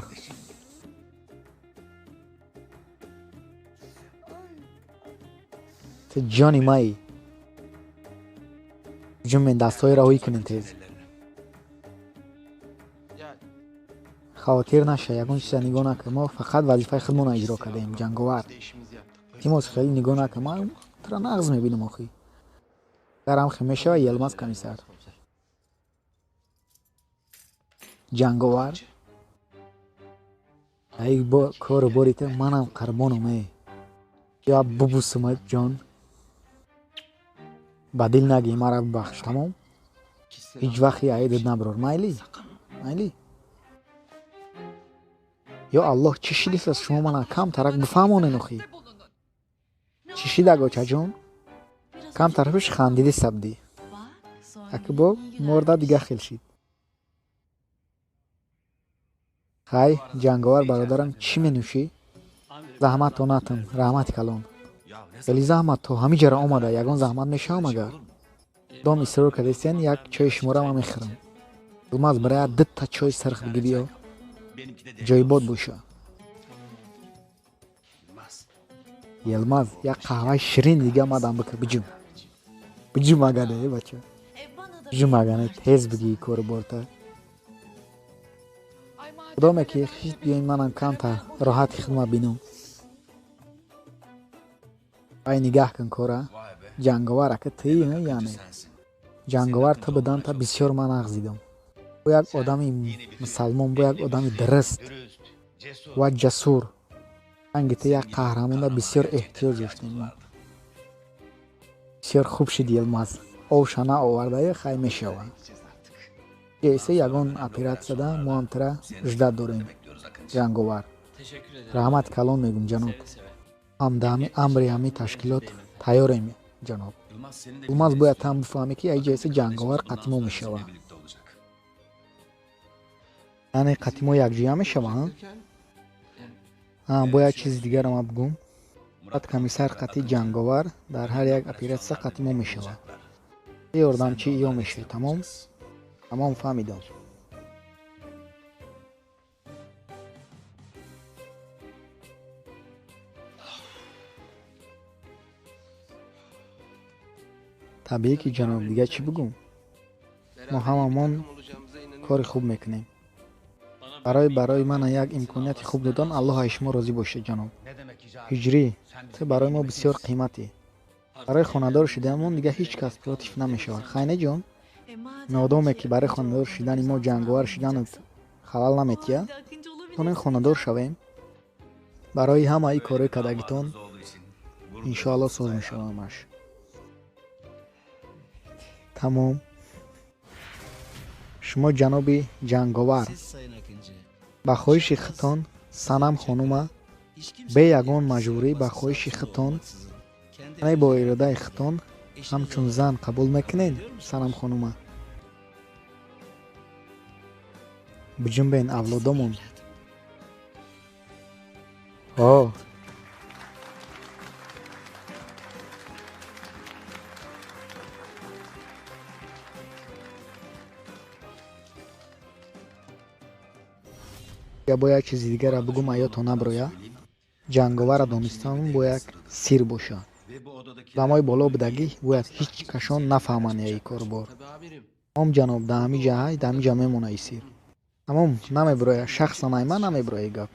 [SPEAKER 1] Ту ҷони маи. Ҷумен дастҳои раҳоӣ кунен тез. Хавотир наша, ягон чиза нигоҳ накун. Мо фақат вазифаи худмонро иҷро кардаем, ҷанговар. Тимос хеле нигоҳ накун, ман тура нағз мебинам охи. Агар ҳам хел мешава, Йилмаз комиссар. Ҷанговар. Ай кору бори ту манам қурбонам э. Я бубусумат ҷон. Ба дил нагӣ, маро бубахш, тамом? Ҳеҷ вақт аидат наброр, майли? Майли? Ё Аллоҳ, чӣ шидест шумо мана камтарак бифаҳмонен охи. Чӣ шидаг очаҷон? Камтар пеш хандиди сабдӣ. Аки бо морда дига хел шид. Хай, ҷанговар бародарам, чӣ менӯшӣ? Заҳмат то натам, раҳмати калон. Хеле заҳмат то ҳамин ҷара омада, ягон заҳмат мешавам агар? Дом исрор кардесен, як чойи шуморо ман мехӯрам. Йилмаз, бирая 2 чой сирх бигӣ биё. Ҷойбод боша. Йилмаз, як қаҳваи ширин дига мадам бикар, биҷум. Биҷум агане, э бача. Биҷум агане, тез бигӣ кору борта. Худоме ки хишт биёин манам камтар роҳати худма бинам. Ай нигаҳ кун кора. Ҷанговар ака тии, яъне. Ҷанговар ту будан та бисёр ман нағз дидам. Бо як одами мусалмон, бо як одами дурст ва ҷасур. Ранги ту як қаҳрамонда бисёр эҳтиёҷ доштем мо. Бисёр хуб шид, Йилмаз. Овша наовардаю, хай мешава. Ҷайса ягон оператсияда мо ҳам тира ждать дорем, Ҷанговар. Раҳмат калон мегум, ҷаноб. Ҳам даҳами амри ҳами ташкилот тайёрем, ҷаноб. Йилмаз, бояд ҳам бифаҳмӣ, ки аиҷаиса ҷанговар қатъи мо мешава. Яъне қатъи мо якҷоя мешава, ҳа? Бояд чизи дигарам бигӯм. Баъд комиссар қатъи ҷанговар дар ҳар як оператсия қатъи мо мешава. Ёрдамчи ё мешавӣ, тамом? Тамом, фаҳмидам. Табиӣ ки, ҷаноб, дига чӣ бигӯм? Мо ҳамамон кори хуб мекунем. Барои мана як имконияти хуб додан, Аллоҳ аз шумо розӣ бошад, ҷаноб. Ҳиҷрӣ, ту барои мо бисёр қиматӣ. Барои хонадор шуданамон дига ҳеҷ кас против намешавад. Хайне ҷон? Нодоме ки барои хонадор шудани мо ҷанговар шуданат халал наметиҳад, тонем хонадор шавем. Барои ҳамаи корҳои кардагитон иншоалло соз мешавад ҳамаш. Тамом. Шумо, ҷаноби ҷанговар, ба хоҳиши худтон Санам хонума бе ягон маҷбурӣ, ба хоҳиши худтон, яъне бо иродаи худтон ҳамчун зан қабул мекунед, Санам хонума? Биҷунбен, авлодомон. О, бояд чизи дигарро бигӯм, аётон наброя. Ҷанговарро донистан бояд сир бошад. Одамои боло будагӣ бояд ҳеҷ кашон нафаҳманд яи корбор. Тамом, ҷаноб, дар ҳамин ҷа ҳай, дар ҳамин ҷа мемона и сир. Тамом, намеброя, шахсан ай ман намеброя и гап.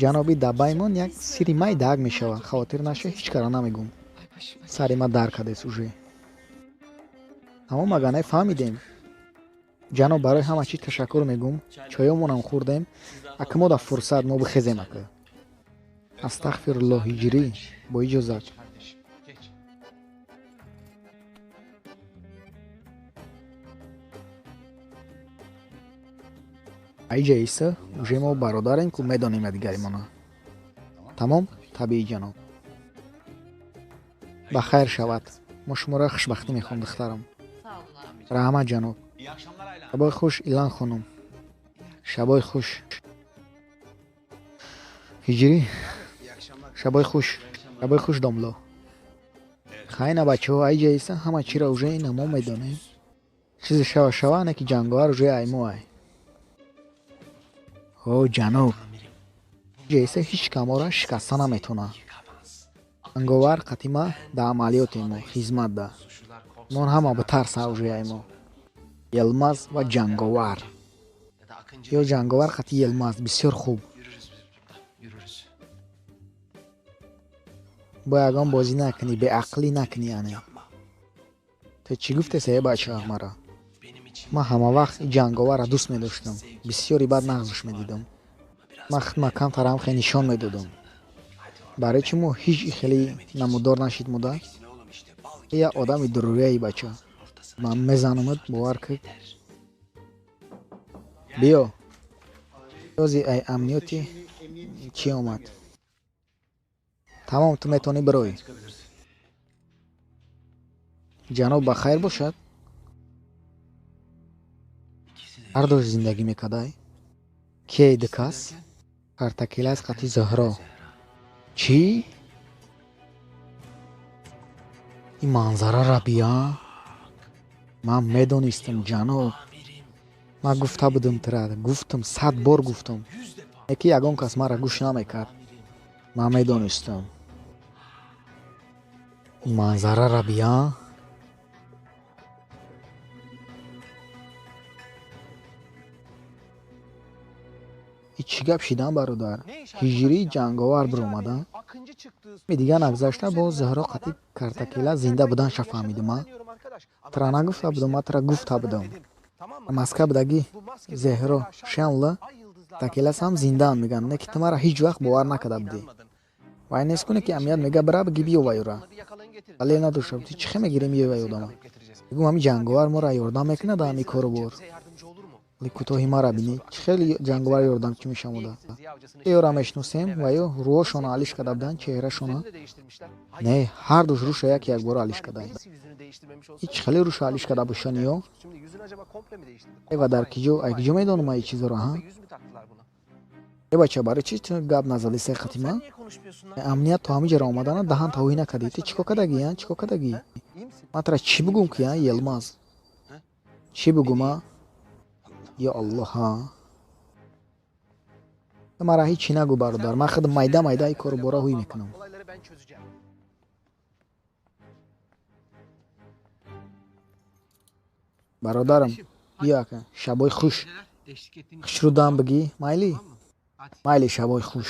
[SPEAKER 1] Ҷаноби даббаимон як сири майдаак мешавад. Хавотир наша, ҳеҷ кара намегӯм. Сари ма дар кардес уже. Тамом, агар не фаҳмидем. Ҷаноб, барои ҳама чиз ташаккур мегӯм. Чоёмонам хӯрдем. Ака мо да фурсат, мо бихезем ака. Астағфируллоҳ, ҳиҷрӣ, бо иҷозат. Аиҷа иса уже мо бародарем, ку медонем якдигаримона. Тамом, табиӣ, ҷаноб. Ба хайр шавад. Мо шуморо хушбахтӣ мехоҳем, духтарам. Раҳмат, ҷаноб. Шабои хуш, Илан хонум. Шабои хуш. Ҳиҷрӣ. Шабои хуш. Шабои хуш, домло. Хайна, бачаҳо, аиҷа иса ҳама чиро уже ина мо медонем. Чизе шава шава, не ки ҷанговар уже ай мо ай. О, ҷаноб. Аиҷа иса ҳеҷ камора шикаста наметавонад. Ҷанговар қатима дар амалиёте мо, хизмат да. Мон ҳама битарса уже ай мо. Йилмаз ва ҷанговар. Ё ҷанговар қати Йилмаз бисёр хуб. Бо ягон бозӣ накунӣ, беақлӣ накунӣ яъне. Ту чӣ гуфтеса, э бача мара? Ман ҳамавақт и ҷанговарро дӯст медоштам. Бисёри бад нағзаш медидам. Ман худма камтарам хеле нишон медодам. Барои чӣ мо ҳеҷ хеле намудор нашид муда? Я одами дурӯяи, бача. Ман мезанамат, бовар кун. Биё. Ёзи ай амниёти чӣ омад? Тамом, ту метавонӣ бироӣ. Ҷаноб, ба хайр бошад? Ҳардуш зиндагӣ мекардай? Кие ду кас? Картакелас қати Зуҳро. Чӣ? Ин манзараро бия? Ман медонистам, ҷаноб. Ман гуфта будам тура, гуфтам, 100 бор гуфтам. Яки ягон кас маро гӯш намекард. Ман медонистам. Ин манзараро бия? И чӣ гап шидан, бародар? Ҳиҷрии ҷанговар биромада? Дига нагузашта боз Зуҳро қати Картакела зинда буданша фаҳмидам, а? Тура нагуфта будам, ман тура гуфта будам. Москва будагӣ Зеҳро Шенла Такелас ҳам зиндаанд мегӯянд, не ки ту маро ҳеҷ вақт бовар накарда будӣ. Вай нест куне ки амният мега бира биги биё вайёра. Далел надошта, ту чӣ хел мегирем ёвай одама? Бигӯм ҳами ҷанговар моро ёрдам мекунад ҳами кору бор. Вале кӯтоҳи мара бинӣ, чӣ хел ҷанговар ёрдам чӣ мешавода? Ёра мешиносем ва ё рӯҳошона алиш карда буданд, чеҳрашона. Не, ҳардуш рӯша як якбора алиш кардаем. Ҳеҷ хеле рӯша алиш карда бошанд ё? Ва дар киҷо, ай киҷо медонам ай чизоро, ҳа? Э бача, барои чӣ ту гап назадӣ се хатима? Амният то ҳамин ҷаро омадана даҳан тавҳӣ накардӣ. Ту чӣ кор кардагӣ, а? Чӣ кор кардагӣ? Ман тура чӣ бугум ки, а, Йилмаз? Чӣ бугум, а? Ё Аллоҳ, ҳа? Ту мара ҳеҷ чӣ нагӯ, бародар. Ман худ майда майда ин кору бора ҳуй мекунам. Бародарам, биё ака, шабои хуш. Хушрӯ дам бигӣ, майли? Майли, шабои хуш.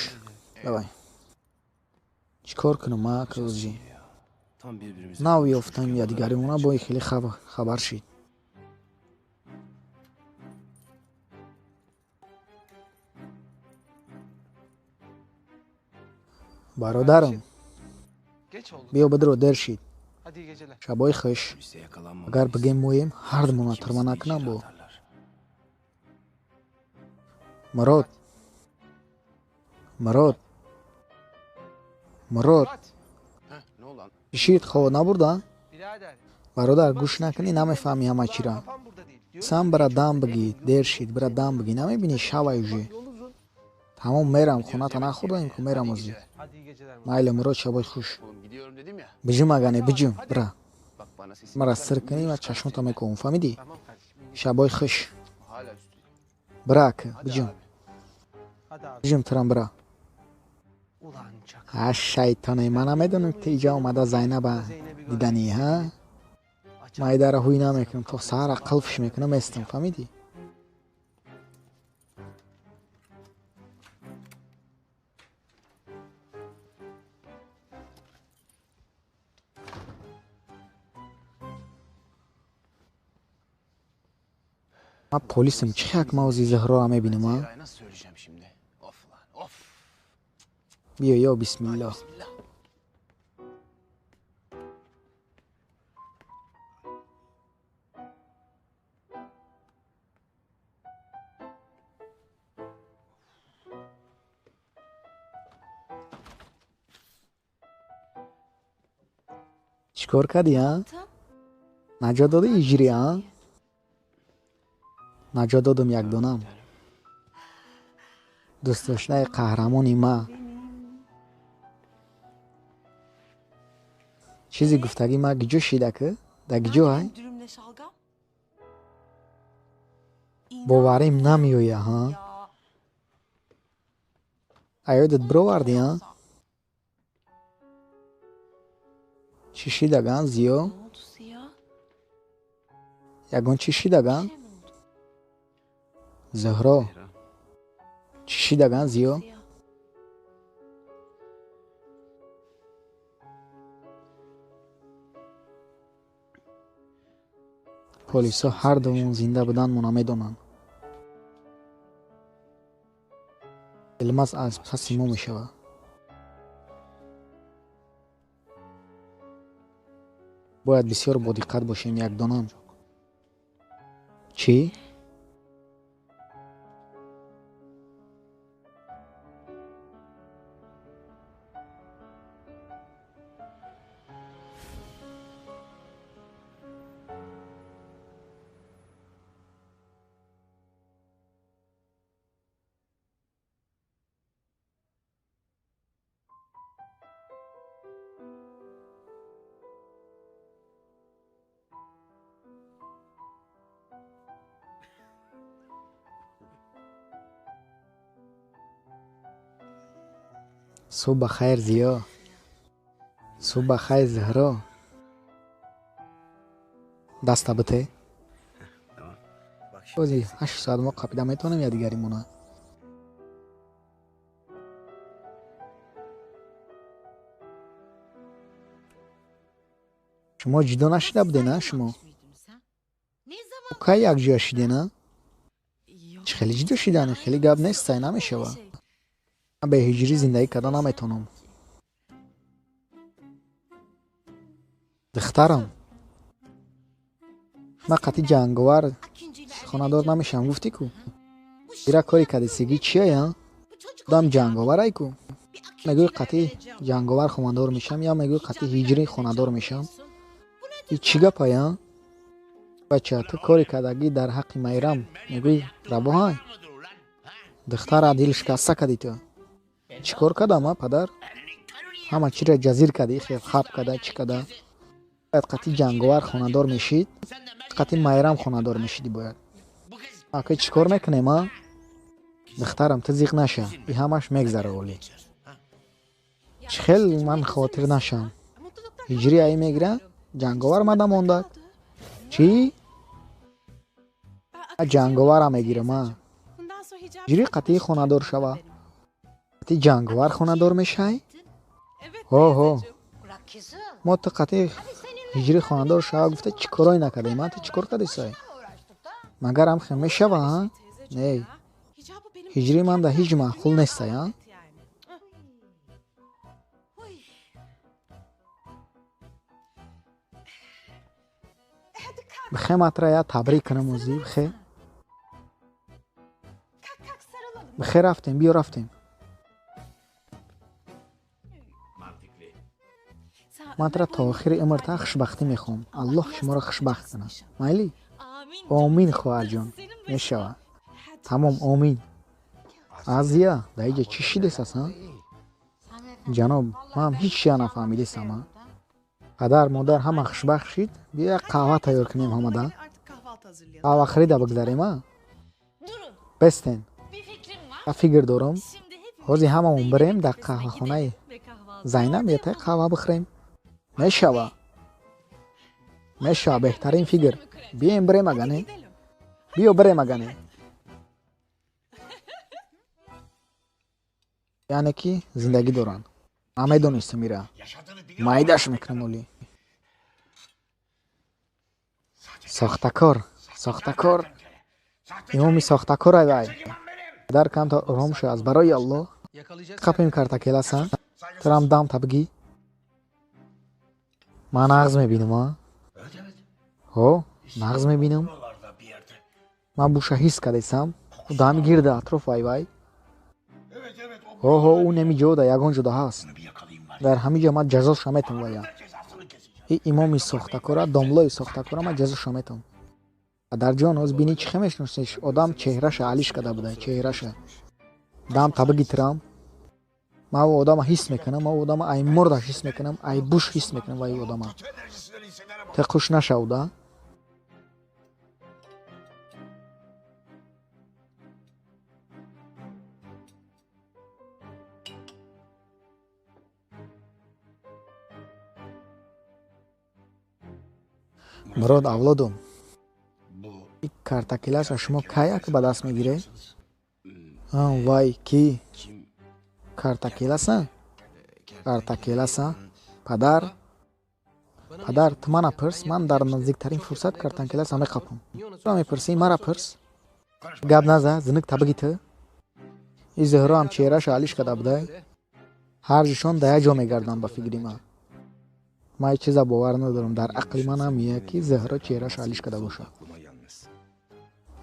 [SPEAKER 1] Давай. Чӣ кор кунам, а, кӯзҷи? Нав ёфтам якдигаримона, бои хеле хабар шид. Бародарам, биё бидро, дер шид. Шабои хуш. Агар бигем моем, ҳардумона тирма накунам бо. Мурод. Мурод. Мурод. Ишид, хоб набурда? Бародар, гӯш накунӣ, намефаҳмӣ ҳама чиро. Сам бира дам бигӣ, дер шид, бира дам бигӣ, намебинӣ шавай уже. Тамом, мерам, хоната нахӯрдаем ку, мерам озӣ. Майли, Мурод, шабои хуш. Биҷум агане, биҷум, бира. Мара сир кунӣ ва чашмота мекӯҳам, фаҳмидӣ? Шабои хуш. Бира ака, биҷум. Биҷум турам, бира. А шайтоне, ман намедонам ки ту иҷа омада Зайнаба диданӣ, ҳа? Ман идара ҳуй намекунам, то саҳара қилфш мекунам, местам, фаҳмидӣ? Ман полисам, чӣ хел ман ози Зуҳрора мебинам, а? Биё, ё бисмиллоҳ. Чӣ кор кардӣ, а? Наҷот додӣ иҷри, а? Наҷот додам якдонам. Дӯстдоштаи қаҳрамони ма. Чизи гуфтагӣ ма гиҷо шида ки? Да гиҷо ай? Боварим намеоя, ҳа? Аёдат бировардӣ, а? Чӣ шидаган, Зиё? Ягон чӣ шидаган? Зуҳро. Чӣ шидаган, Зиё? Полисҳо ҳар думон зинда буданмона медонанд. Йилмаз аз паси мо мешавад. Бояд бисёр бодиққат бошем, якдонам. Чӣ? Субҳ ба хайр, Зиё. Субҳ ба хайр, Зуҳро. Даста бите. Ози 8 соат мо қапида метавонем якдигаримона. Шумо ҷудо нашида будена, шумо? Кай якҷоя шидена? Чӣ хеле ҷудо шидани? Хеле гап нест, сай намешава. Ман бе ҳиҷрӣ зиндагӣ карда наметавонам. Духтарам, ман қатъи ҷанговар хонадор намешавам, гуфтӣ ку? Ира кори кадисигӣ чия? Одам ҷанговарай ку? Мегӯи қатъи ҷанговар хонадор мешавам, я мегӯи қатъи ҳиҷрӣ хонадор мешавам. И чӣ гапая? Бача, ту кори кардагӣ дар ҳаққи Майрам мегӯи рабоҳай? Духтара дилшикаста кардӣ ту. Чӣ кор кардам, а падар? Ҳама чиро ҷазир кардӣ, хел хаб карда, чӣ карда? Бояд қатъи ҷанговар хонадор мешид, қатъи Майрам хонадор мешидӣ бояд. Ака, чӣ кор мекунем, а? Духтарам, ту зиқ наша, и ҳамаш мегзара олӣ. Чӣ хел ман хотир нашам? Ҳиҷрӣ аи мегира, ҷанговар мада мондак. Чӣ? Ҷанговарам мегирам, а? Ҳиҷрӣ қатъи хонадор шава. Қатъи ҷанговар хонадор мешай? Ҳо, ҳо. Мо ту қатъи ҳиҷрӣ хонадор шава гуфта чӣ корое накардем, а? Ту чӣ кор кардисай? Магар ҳам хел мешава, а? Не. Ҳиҷрӣ манда ҳеҷ маъқул нестай, а? Бихе матра я табрик кунам ӯзи, бихе. Бихе рафтем, биё рафтем. Ман тура то охири умрта хушбахтӣ мехоҳам. Аллоҳ шуморо хушбахт кунад. Майли? Омин, хоҳарҷон. Мешава. Тамом, омин. Азия, дар иҷа чӣ шидес аст, а? Ҷаноб, ман ҳеҷ чия нафаҳмидесам, а? Падар, модар ҳама хушбахт шид, биё як қаҳва тайёр кунем ҳамада. Қаҳвахӯрида бигзарем, а? Бестен. Я фикр дорам. Ҳозир ҳамамон бирем дар қаҳвахонаи Зайнаб ятаи қаҳва бихӯрем. Мешава. Мешава, беҳтарин фикр. Биёем бирем агане. Биё бирем агане. Яъне ки зиндагӣ доранд. Ман медонистам ира. Майдаш мекунам олӣ. Сохтакор, сохтакор. Имоми сохтакор ай вай. Падар камтар ором шав аз барои Аллоҳ. Қапем картакеласа. Турам дам табгӣ. Ман нағз мебинам, а? Ҳо, нағз мебинам. Ман буша ҳис кардесам. Дами гирда атроф ай вай. Ҳо, ҳо, ӯ неми ҷода, ягон ҷода ҳаст. Дар ҳамин ҷо ман ҷазоша метам вая. И имоми сохтакора, домлои сохтакора ман ҷазоша метам. Падарҷон, ҳоз бини чӣ хел мешиносиш? Одам чеҳраша алиш карда буда, чеҳраша. Дам табиги тирам. Ман ӯ одама ҳис мекунам, ман ӯ одама ай мурдаш ҳис мекунам, ай буш ҳис мекунам вай одама. Те хуш нашавда. Мурод, авлодум, картакелаша шумо кай ак ба даст мегиред? Вай, ки? Картакеласа? Картакеласа? Падар? Падар, ту мана пирс, ман дар наздиктарин фурсат картакеласа меқапам. Чаро мепурсӣ? Мара пирс. Гап наза, зинук табиги ту. И Зуҳроам чеҳраша алиш карда будай. Ҳарҷишон дар як ҷо мегарданд ба фикри ман. Ман ҳеҷ чиза бовар надорам. Дар ақли ман намеяд, ки Зуҳро чеҳраша алиш карда бошад.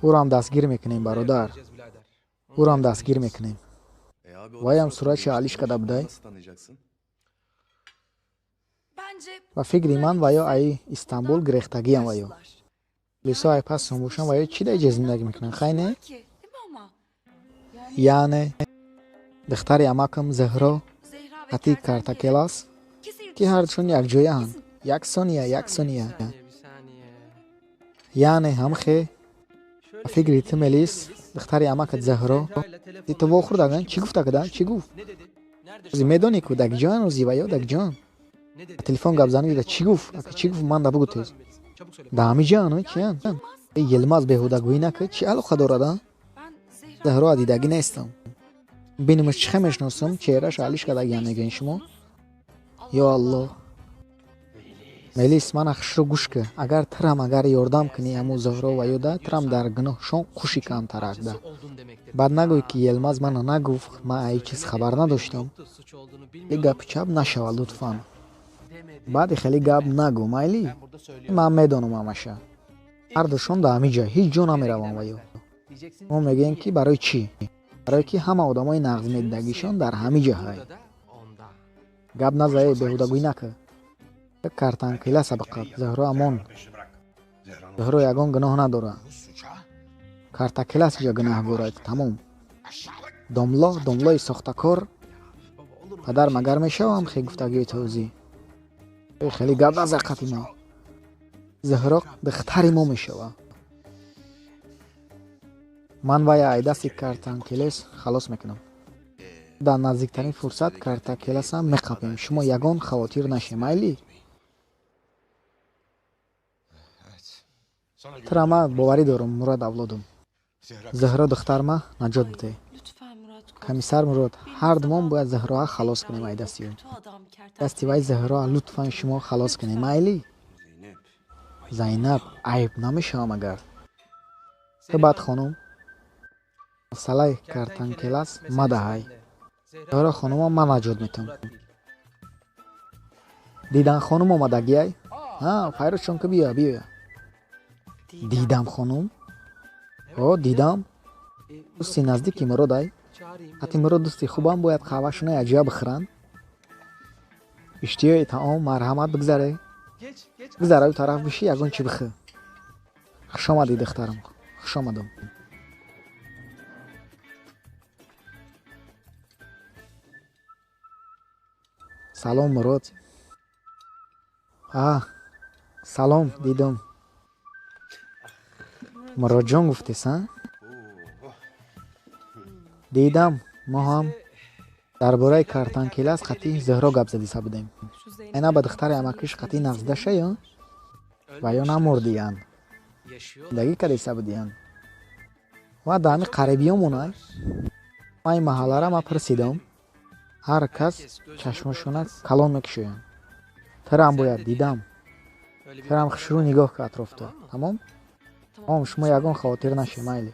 [SPEAKER 1] Ӯроам дастгир мекунем, бародар. Ӯроам дастгир мекунем. Ваям суратша алиш карда будай. Ба фикри ман ваё аи Истанбул гирехтагиам ваё. Лисо ай пассон бошам ваё чӣ дар иҷа зиндагӣ мекунанд, хай не? Яъне духтари амакам Зуҳро қатъи картакелас, ки ҳардушон якҷояанд. Як сония, як сония. Яъне ҳамхе ба фикри ту Мелис, духтари амакат Зуҳро ту вохӯрдаган? Чӣ гуфта када? Чӣ гуфт? Медонӣ ку дагиҷоян ози ваё дагиҷоян? Телефон гап занӣ чӣ гуфт? Ака чӣ гуфт? Ман да бугу тез. Да ҳамиҷаан чиян? Йилмаз беҳудагӯӣ накард, чӣ алоқа дорад, а? Зуҳро дидагӣ нестам. Бинамаш чӣ хел мешиносам, чеҳраша алиш кардагиам мегӯед шумо? Ё Аллоҳ. Мелис, мана хушрӯ гӯш кун. Агар тирам агар ёрдам кунӣ ҳамун Зуҳро ва ёда, тирам дар гуноҳшон қуши камтаракда. Баъд нагӯй ки Йилмаз мана нагуфт, ман ай чиз хабар надоштам. И гапи чап нашава лутфан. Баъди хеле гап нагӯ, майли? Ман медонам ҳамаша. Ҳардушон дар ҳамин ҷой ҳеҷ ҷо намераванд ва ё. Мо мегӯем ки барои чӣ? Барое ки ҳама одамои нағзмедидагишон дар ҳамин ҷо ҳай. Гап назае, беҳудагӯӣ накӣ. Картанкела сабақат. Зуҳро амон. Зуҳро ягон гуноҳ надорад. Картакелас ҷа гунаҳгорад. Тамом. Домло, домлои сохтакор. Падар магар мешавам хе гуфтагиҳои тозӣ. Хеле гап наза қати мо. Зуҳро духтари мо мешавад. Ман вая ай дасти картанкелес халос мекунам. Дар наздиктарин фурсат картакеласам меқапем. Шумо ягон хавотир нашед, майли? Тура ман боварӣ дорам, Мурод авлодум. Зуҳро духтарма наҷот бидеҳ. Комиссар Мурод, ҳар думон бояд Зуҳроа халос кунем ай дасти ӯ. Дасти вай Зуҳроа лутфан шумо халос кунем, майли? Зайнаб, айб намешавам агар. Ту баъд хонум, масъалаи картанкелас мадаҳай. Зуҳро хонумам ман наҷот метавам. Дидан хонум омадагиай? Ҳа, файрӯзшон ки биё, биё. Дидам хонум? О, дидам. Дӯсти наздики Муродай. Ҳатти Мурод дӯсти хубам бояд қаҳвашона якҷоя бихӯранд. Иштиҳои таом, марҳамат бигзаре. Бигзар ӯ тараф бишӣ, ягон чӣ бихӯр. Хуш омадӣ, духтарам. Хуш омадам. Салом, Мурод. А, салом, дидам. Муродҷон гуфтес, а? Дидам, мо ҳам дар бораи картанкелас қатъи Зуҳро гап задиса будем. Айна ба духтари амакиш қатъи нағзида шая? Ва ё намурдиянд? Зиндагӣ кардеса будиянд? Ва дар ҳамин қарибиёмонай? Ман ин маҳаллара ма пурсидам. Ҳар кас чашмошона калон мекушоянд. Тирам бояд дидам. Тирам хушрӯ нигоҳ ка атрофто. Тамом? Тамом, шумо ягон хавотир нашед, майли.